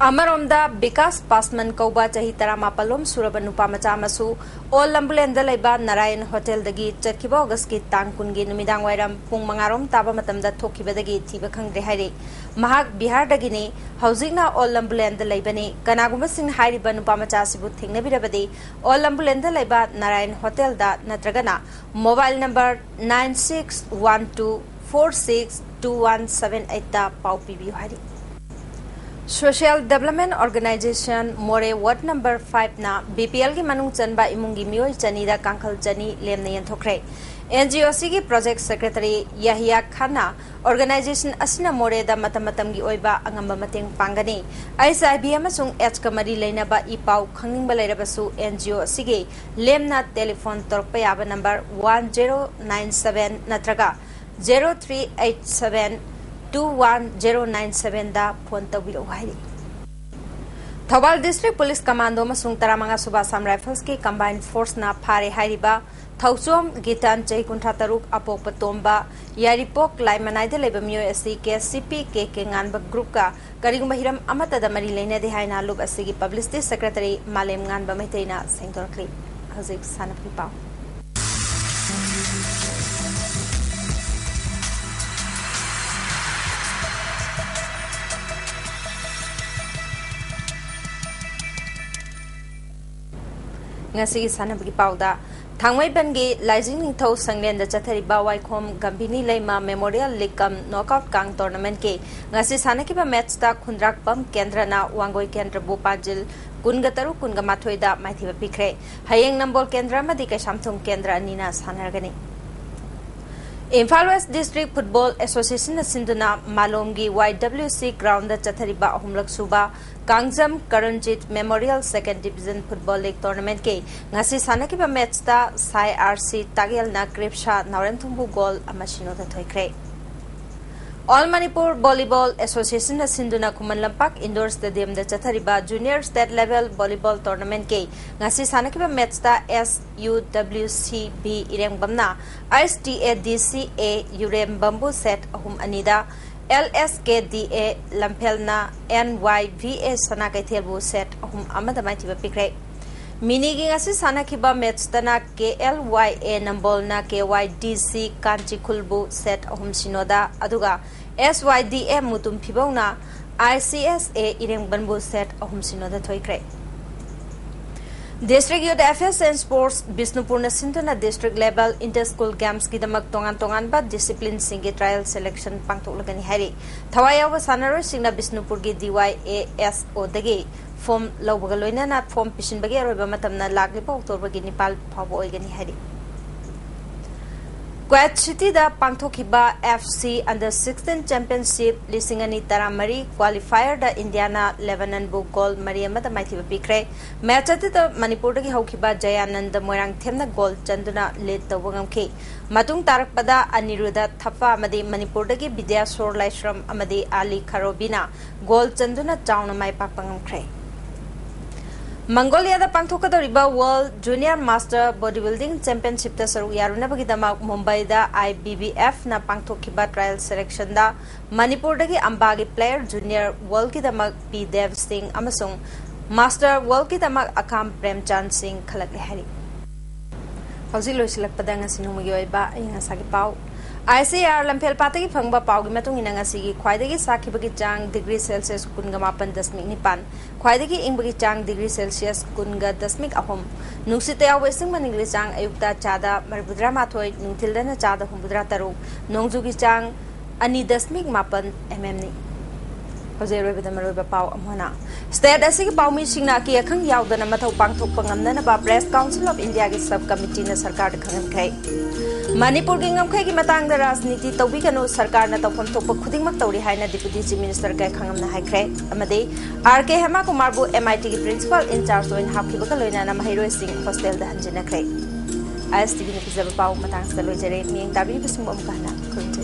ꯑꯃꯔꯣꯝꯗ ꯕꯤꯀꯥꯁ ꯄꯥꯁꯃꯟ ꯀꯧꯕ ꯆꯍꯤ ꯇꯔꯥꯃꯥꯄꯜ ꯂꯣꯝ ꯁꯨꯔꯕ ꯅꯨꯄꯥ ꯃꯆꯥ ꯑꯃꯁꯨ ꯑꯣꯜ ꯂꯝꯕꯨꯂꯦꯟꯗ ꯂꯩꯕ ꯅꯥꯔꯥꯌꯟ ꯍꯣꯇꯦꯜꯗꯒꯤ ꯆꯠꯈꯤꯕ ꯑꯣꯒꯁꯀꯤ ꯇꯥꯡ ꯀꯨꯟꯒꯤ ꯅꯨꯃꯤꯗꯥꯡ ꯋꯥꯏꯔꯝ ꯄꯨꯡ ꯃꯉꯥ ꯔꯣꯝ ꯇꯥꯕ ꯃꯇꯝꯗ ꯊꯣꯛꯈꯤꯕꯗꯒꯤ ꯊꯤꯕ ꯈꯪꯗ꯭ꯔꯦ ꯍꯥꯏꯔꯤ꯫ ꯃꯍꯥꯛ ꯕꯤꯍꯥꯔꯗꯒꯤꯅꯤ, ꯍꯧꯖꯤꯛꯅ ꯑꯣꯜ ꯂꯝꯕꯨꯂꯦꯟꯗ ꯂꯩꯕꯅꯤ꯫ ꯀꯅꯥꯒꯨꯝꯕꯁꯤꯡꯅ ꯍꯥꯏꯔꯤꯕ ꯅꯨꯄꯥ ꯃꯆꯥ ꯑꯁꯤꯕꯨ ꯊꯦꯡꯅꯕꯤꯔꯕꯗꯤ ꯑꯣꯜ ꯂꯝꯕꯨꯂꯦꯟꯗ ꯂꯩꯕ ꯅꯥꯔꯥꯌꯟ ꯍꯣꯇꯦꯜꯗ ꯅꯠꯇ꯭ꯔꯒꯅ mobile number nine six one two four six two one seven eight ꯇ ꯄꯥꯎ ꯄꯤꯕꯤꯌꯨ ꯍꯥꯏꯔꯤ꯫ Social Development Organization ꯃꯣꯔꯦ ꯋꯥꯔꯗ ꯅꯝꯕꯔ ꯐꯥꯏꯚꯅ ꯕꯤ ꯄꯤ ꯑꯦꯜꯒꯤ ꯃꯅꯨꯡ ꯆꯟꯕ ꯏꯃꯨꯡꯒꯤ ꯃꯤꯑꯣꯏ ꯆꯅꯤꯗ ꯀꯥꯡꯈꯜ ꯆꯅꯤ ꯂꯦꯝꯅ ꯌꯦꯟꯊꯣꯛꯈ꯭ꯔꯦ꯫ ꯑꯦꯟ ꯖꯤ ꯑꯣ ꯁꯤꯒꯤ ꯄ꯭ꯔꯣꯖꯦꯛ ꯁꯦꯀ꯭ꯔꯦꯇꯔꯤ ꯌꯥꯍꯤꯌꯥ ꯈꯥꯟꯅ ꯑꯣꯔꯒꯅꯥꯏꯖꯦꯁꯟ ꯑꯁꯤꯅ ꯃꯣꯔꯦꯗ ꯃꯇꯝ ꯃꯇꯝꯒꯤ ꯑꯣꯏꯕ ꯑꯉꯝꯕ ꯃꯇꯦꯡ ꯄꯥꯡꯒꯅꯤ꯫ ꯑꯩꯆ ꯑꯥꯏ ꯚꯤ ꯑꯃꯁꯨꯡ ꯑꯦꯗꯁꯀ ꯃꯔꯤ ꯂꯩꯅꯕ ꯏ ꯄꯥꯎ ꯈꯪꯅꯤꯡꯕ ꯂꯩꯔꯕꯁꯨ ꯑꯦꯟ ꯖꯤ ꯑꯣ ꯑꯁꯤꯒꯤ ꯂꯦꯝꯅ ꯇꯦꯂꯤꯐꯣꯟ ꯇꯧꯔꯛꯄ ꯌꯥꯕ number one zero nine seven ꯅꯠꯇ꯭ꯔꯒ zero three eight seven two one zero nine seven ꯗ ꯐꯣꯟ ꯇꯧꯕꯤꯔꯛꯎ ꯍꯥꯏꯔꯤ꯫ ꯊꯧꯕꯥꯜ ꯗꯤꯁꯇ꯭ꯔꯤꯛ ꯄꯨꯂꯤꯁ ꯀꯃꯥꯟꯗꯣ ꯑꯃꯁꯨꯡ ꯇꯔꯥꯃꯉꯥ ꯁꯨꯕ ꯑꯁꯥꯝ ꯔꯥꯏꯐꯜꯁꯀꯤ ꯀꯝꯕꯥꯏꯟ ꯐꯣꯔꯁꯅ ꯐꯥꯔꯦ ꯍꯥꯏꯔꯤꯕ ꯊꯧꯆꯣꯝ ꯒꯤꯇꯥꯟ, ꯆꯍꯤ ꯀꯨꯟꯊ꯭ꯔꯥ ꯇꯔꯨꯛ, ꯑꯄꯣꯛꯄ ꯇꯣꯝꯕ, ꯌꯥꯏꯔꯤꯄꯣꯛ ꯂꯥꯏꯃꯅꯥꯏꯗ ꯂꯩꯕ ꯃꯤꯑꯣꯏ ꯑꯁꯤ ꯀꯦ ꯑꯦꯁ ꯁꯤ ꯄꯤ ꯀꯦ ꯀꯦ ꯉꯥꯟꯕ ꯒ꯭ꯔꯨꯞꯀ ꯀꯔꯤꯒꯨꯝꯕ ꯍꯤꯔꯝ ꯑꯃꯠꯇꯗ ꯃꯔꯤ ꯂꯩꯅꯗꯦ ꯍꯥꯏꯅ ꯂꯨꯞ ꯑꯁꯤꯒꯤ ꯄꯕ꯭ꯂꯤꯁꯤꯇꯤ ꯁꯦꯀ꯭ꯔꯦꯇꯔꯤ ꯃꯥꯂꯦꯝ ꯉꯥꯟꯕ ꯃꯩꯇꯩꯅ ꯁꯦꯡꯗꯣꯔꯛꯂꯤ꯫ ꯍꯧꯖꯤꯛ ꯁꯥꯟꯅꯄꯣꯠꯀꯤ ꯄꯥꯎ꯫ ꯉꯁꯤꯒꯤ ꯁꯥꯟꯅꯕꯒꯤ ꯄꯥꯎꯗ, ꯊꯥꯡꯃꯩꯕꯟꯒꯤ ꯂꯥꯏꯖꯤꯡ ꯅꯤꯡꯊꯧ ꯁꯪꯂꯦꯟꯗ ꯆꯠꯊꯔꯤꯕ ꯋꯥꯏꯈꯣꯝ ꯒꯝꯚꯤꯅꯤ ꯂꯩꯃ Memorial League cum Knockout ꯀꯥꯡ tournament ꯀꯤ ꯉꯁꯤ ꯁꯥꯟꯅꯈꯤꯕ match ꯇ ꯈꯨꯟꯗ꯭ꯔꯥꯛꯄꯝ ꯀꯦꯟꯗ꯭ꯔꯅ ꯋꯥꯡꯒꯣꯏ ꯀꯦꯟꯗ꯭ꯔꯕꯨ ꯄꯥꯟꯖꯤꯜ ꯀꯨꯟꯒ ꯇꯔꯨꯛ, ꯀꯨꯟꯒ ꯃꯥꯊꯣꯏꯗ ꯃꯥꯏꯊꯤꯕ ꯄꯤꯈ꯭ꯔꯦ꯫ ꯍꯌꯦꯡ ꯅꯝꯕꯣꯜ ꯀꯦꯟꯗ꯭ꯔ ꯑꯃꯗꯤ ꯀꯩꯁꯥꯝꯊꯣꯡ ꯀꯦꯟꯗ꯭ꯔ ꯑꯅꯤꯅ ꯁꯥꯟꯅꯔꯒꯅꯤ꯫ Imphal West District Football Association ꯅ ꯁꯤꯟꯗꯨꯅ ꯃꯥꯂꯣꯝꯒꯤ Y W C ground ꯗ ꯆꯠꯊꯔꯤꯕ ꯑꯍꯨꯝꯂꯛ ꯁꯨꯕ Kangjam ꯀꯔꯟꯖꯤꯠ Memorial Second Division Football League tournament ꯀꯤ ꯉꯁꯤ ꯁꯥꯟꯅꯈꯤꯕ match ꯇ ꯁꯥꯏ R C ꯇꯥꯒꯦꯜꯅ ꯀ꯭ꯔꯤꯞꯁꯥ ꯅꯥꯎꯔꯦꯝꯊꯣꯡꯕꯨ goal ꯑꯃ ꯁꯤꯅꯣꯗ ꯊꯣꯏꯈ꯭ꯔꯦ꯫ All Manipur Volleyball Association ꯅ ꯁꯤꯟꯗꯨꯅ ꯈꯨꯃꯟ ꯂꯝꯄꯥꯛ indoor stadium ꯗ ꯆꯠꯊꯔꯤꯕ Junior State Level Volleyball Tournament ꯀꯤ ꯉꯁꯤ ꯁꯥꯟꯅꯈꯤꯕ match ꯇ S U W C B ꯏꯔꯦꯡꯕꯝꯅ S T A D C A ꯌꯨꯔꯦꯝꯕꯝꯕꯨ set ꯑꯍꯨꯝ ꯑꯅꯤꯗ, L S K D A ꯂꯝꯐꯦꯜꯅ N Y V A ꯁꯅꯥ ꯀꯩꯊꯦꯜꯕꯨ set ꯑꯍꯨꯝ ꯑꯃꯗ ꯃꯥꯏꯊꯤꯕ ꯄꯤꯈ꯭ꯔꯦ꯫ ꯃꯤꯅꯤꯒꯤ ꯉꯁꯤ ꯁꯥꯟꯅꯈꯤꯕ match ꯇꯅ K L Y A ꯅꯝꯕꯣꯜꯅ K Y D C ꯀꯥꯟꯆꯤꯈꯨꯜꯕꯨ set ꯑꯍꯨꯝ ꯁꯤꯅꯣꯗ, ꯑꯗꯨꯒ S Y D A Mutum ꯐꯤꯕꯧꯅ I C S A ꯏꯔꯦꯡꯕꯟꯕꯨ set ꯑꯍꯨꯝ ꯁꯤꯅꯣꯗ ꯊꯣꯏꯈ꯭ꯔꯦ꯫ District Youth Affairs and Sports ꯕꯤꯁꯅꯨꯄꯨꯔꯅ ꯁꯤꯟꯗꯨꯅ district level inter school games ꯀꯤꯗꯃꯛ ꯇꯣꯉꯥꯟ ꯇꯣꯉꯥꯟꯕ discipline ꯁꯤꯡꯒꯤ trial selection ꯄꯥꯡꯊꯣꯛꯂꯒꯅꯤ ꯍꯥꯏꯔꯤ꯫ ꯊꯋꯥꯏ ꯌꯥꯎꯕ ꯁꯥꯟꯅꯔꯣꯏꯁꯤꯡꯅ ꯕꯤꯁꯅꯨꯄꯨꯔꯒꯤ D Y A S O ꯗꯒꯤ form ꯂꯧꯕꯒ ꯂꯣꯏꯅꯅ form ꯄꯤꯁꯤꯟꯕꯒꯤ ꯑꯔꯣꯏꯕ ꯃꯇꯝꯅ ꯂꯥꯛꯂꯤꯕ October ꯒꯤ ꯅꯤꯄꯥꯜ ꯐꯥꯎꯕ ꯑꯣꯏꯒꯅꯤ ꯍꯥꯏꯔꯤ꯫ Kuwait City ꯗ ꯄꯥꯡꯊꯣꯛꯈꯤꯕ F C Under sixteen Championship ꯂꯤꯁꯤꯡ ꯑꯅꯤ ꯇꯔꯥꯃꯔꯤ qualifier ꯗ ꯏꯟꯗꯤꯌꯥꯅ ꯂꯦꯕꯥꯅꯟꯕꯨ goal ꯃꯔꯤ ꯑꯃꯗ ꯃꯥꯏꯊꯤꯕ ꯄꯤꯈ꯭ꯔꯦ꯫ Match ꯑꯗꯨꯗ ꯃꯅꯤꯄꯨꯔꯗꯒꯤ ꯍꯧꯈꯤꯕ ꯖꯌꯥꯅꯟꯗ ꯃꯣꯏꯔꯥꯡꯊꯦꯝꯅ goal ꯆꯟꯗꯨꯅ lead ꯇꯧꯕ ꯉꯝꯈꯤ꯫ ꯃꯇꯨꯡ ꯇꯥꯔꯛꯄꯗ ꯑꯅꯤꯔꯨꯗ ꯊꯞꯄ ꯑꯃꯗꯤ ꯃꯅꯤꯄꯨꯔꯗꯒꯤ ꯕꯤꯗ꯭ꯌꯥꯁꯣꯔ ꯂꯥꯏꯁ꯭ꯔꯝ ꯑꯃꯗꯤ ꯑꯥꯂꯤ ꯈꯔꯣꯕꯤꯅ goal ꯆꯟꯗꯨꯅ ꯆꯥꯎꯅ ꯃꯥꯏ ꯄꯥꯛꯄ ꯉꯝꯈ꯭ꯔꯦ꯫ ꯃꯪꯒꯣꯂꯤꯌꯥꯗ ꯄꯥꯡꯊꯣꯛꯀꯗꯧꯔꯤꯕ World Junior Master Bodybuilding Championship ꯇ ꯁꯔꯨꯛ ꯌꯥꯔꯨꯅꯕꯒꯤꯗꯃꯛ ꯃꯨꯝꯕꯥꯏꯗ I B B F ꯅ ꯄꯥꯡꯊꯣꯛꯈꯤꯕ trial selection ꯗ ꯃꯅꯤꯄꯨꯔꯗꯒꯤ ꯑꯝꯕꯥꯒꯤ player junior world ꯀꯤꯗꯃꯛ P ꯗꯦꯕ ꯁꯤꯡ ꯑꯃꯁꯨꯡ Master World ꯀꯤꯗꯃꯛ ꯑꯀꯥꯝ ꯄ꯭ꯔꯦꯝꯆꯥꯟ ꯁꯤꯡ ꯈꯜꯂꯛꯂꯦ ꯍꯥꯏꯔꯤ꯫ ꯍꯧꯖꯤꯛ ꯂꯣꯏꯁꯤꯜꯂꯛꯄꯗ ꯉꯁꯤ ꯅꯣꯡꯃꯒꯤ ꯑꯣꯏꯕ ꯑꯏꯪ ꯑꯁꯥꯒꯤ ꯄꯥꯎ꯫ ICAR ꯂꯝꯐꯦꯜ ꯄꯥꯠꯇꯒꯤ ꯐꯪꯕ ꯄꯥꯎꯒꯤ ꯃꯇꯨꯡ ꯏꯟꯅ ꯉꯁꯤꯒꯤ ꯈ꯭ꯋꯥꯏꯗꯒꯤ ꯁꯥꯈꯤꯕꯒꯤ ꯆꯥꯡ degree Celsius ꯀꯨꯟꯒ ꯃꯥꯄꯟ ꯗꯁꯃꯤꯛ ꯅꯤꯄꯥꯟ, ꯈ꯭ꯋꯥꯏꯗꯒꯤ ꯏꯪꯕꯒꯤ ꯆꯥꯡ degree Celsius ꯀꯨꯟꯒ ꯗꯁꯃꯤꯛ ꯑꯍꯨꯝ, ꯅꯨꯡꯁꯤꯠꯇ ꯌꯥꯎꯕ ꯏꯁꯤꯡ ꯃꯅꯤꯜꯒꯤ ꯆꯥꯡ ꯑꯌꯨꯛꯇ ꯆꯥꯗ ꯃꯔꯤꯐꯨꯇꯔꯥ ꯃꯥꯊꯣꯏ, ꯅꯨꯡꯊꯤꯜꯗꯅ ꯆꯥꯗ ꯍꯨꯝꯐꯨꯇꯔꯥ ꯇꯔꯨꯛ, ꯅꯣꯡꯖꯨꯒꯤ ꯆꯥꯡ ꯑꯅꯤ ꯗꯁꯃꯤꯛ ꯃꯥꯄꯟ mmꯅꯤ꯫ ꯍꯧꯖꯤꯛ ꯑꯔꯣꯏꯕꯗ ꯃꯔꯨꯑꯣꯏꯕ ꯄꯥꯎ ꯑꯃꯨꯛ ꯍꯟꯅ꯫ State ꯑꯁꯤꯒꯤ ꯄꯥꯎꯃꯤꯁꯤꯡꯅ ꯑꯀꯤ ꯑꯈꯪ ꯌꯥꯎꯗꯅ ꯃꯊꯧ ꯄꯥꯡꯊꯣꯛꯄ ꯉꯝꯅꯅꯕ Press Council of Indiaꯒꯤ sub committeeꯅ ꯁꯔꯀꯥꯔꯗ ꯈꯪꯍꯟꯈ꯭ꯔꯦ꯫ ꯃꯅꯤꯄꯨꯔꯒꯤ ꯉꯝꯈꯩꯒꯤ ꯃꯇꯥꯡꯗ ꯔꯥꯖꯅꯤꯇꯤ ꯇꯧꯕꯤꯒꯅꯨ, ꯁꯔꯀꯥꯔꯅ ꯇꯧꯐꯝ ꯊꯣꯛꯄ ꯈꯨꯗꯤꯡꯃꯛ ꯇꯧꯔꯤ ꯍꯥꯏꯅ Deputy Chief Minister ꯀꯩ ꯈꯪꯉꯝꯅ ꯍꯥꯏꯈ꯭ꯔꯦ꯫ ꯑꯃꯗꯤ R K ꯍꯦꯃꯥꯀꯨꯃꯥꯔꯕꯨ MITꯒꯤ principal in charge ꯑꯣꯏꯅ ꯍꯥꯞꯈꯤꯕꯒ ꯂꯣꯏꯅꯅ ꯃꯍꯩꯔꯣꯏꯁꯤꯡ hostelꯗ ꯍꯟꯖꯤꯟꯅꯈ꯭ꯔꯦ꯫ ISTVꯅ ꯄꯤꯖꯕ ꯄꯥꯎ ꯃꯇꯥꯡꯁꯤꯗ ꯂꯣꯏꯖꯔꯦ꯫ ꯃꯤꯠꯌꯦꯡ ꯇꯥꯕꯤꯔꯤꯕꯁꯤꯡꯕꯨ ꯑꯃꯨꯛꯀ ꯍꯟꯅ ꯈꯨꯔꯨꯝꯖꯔꯤ꯫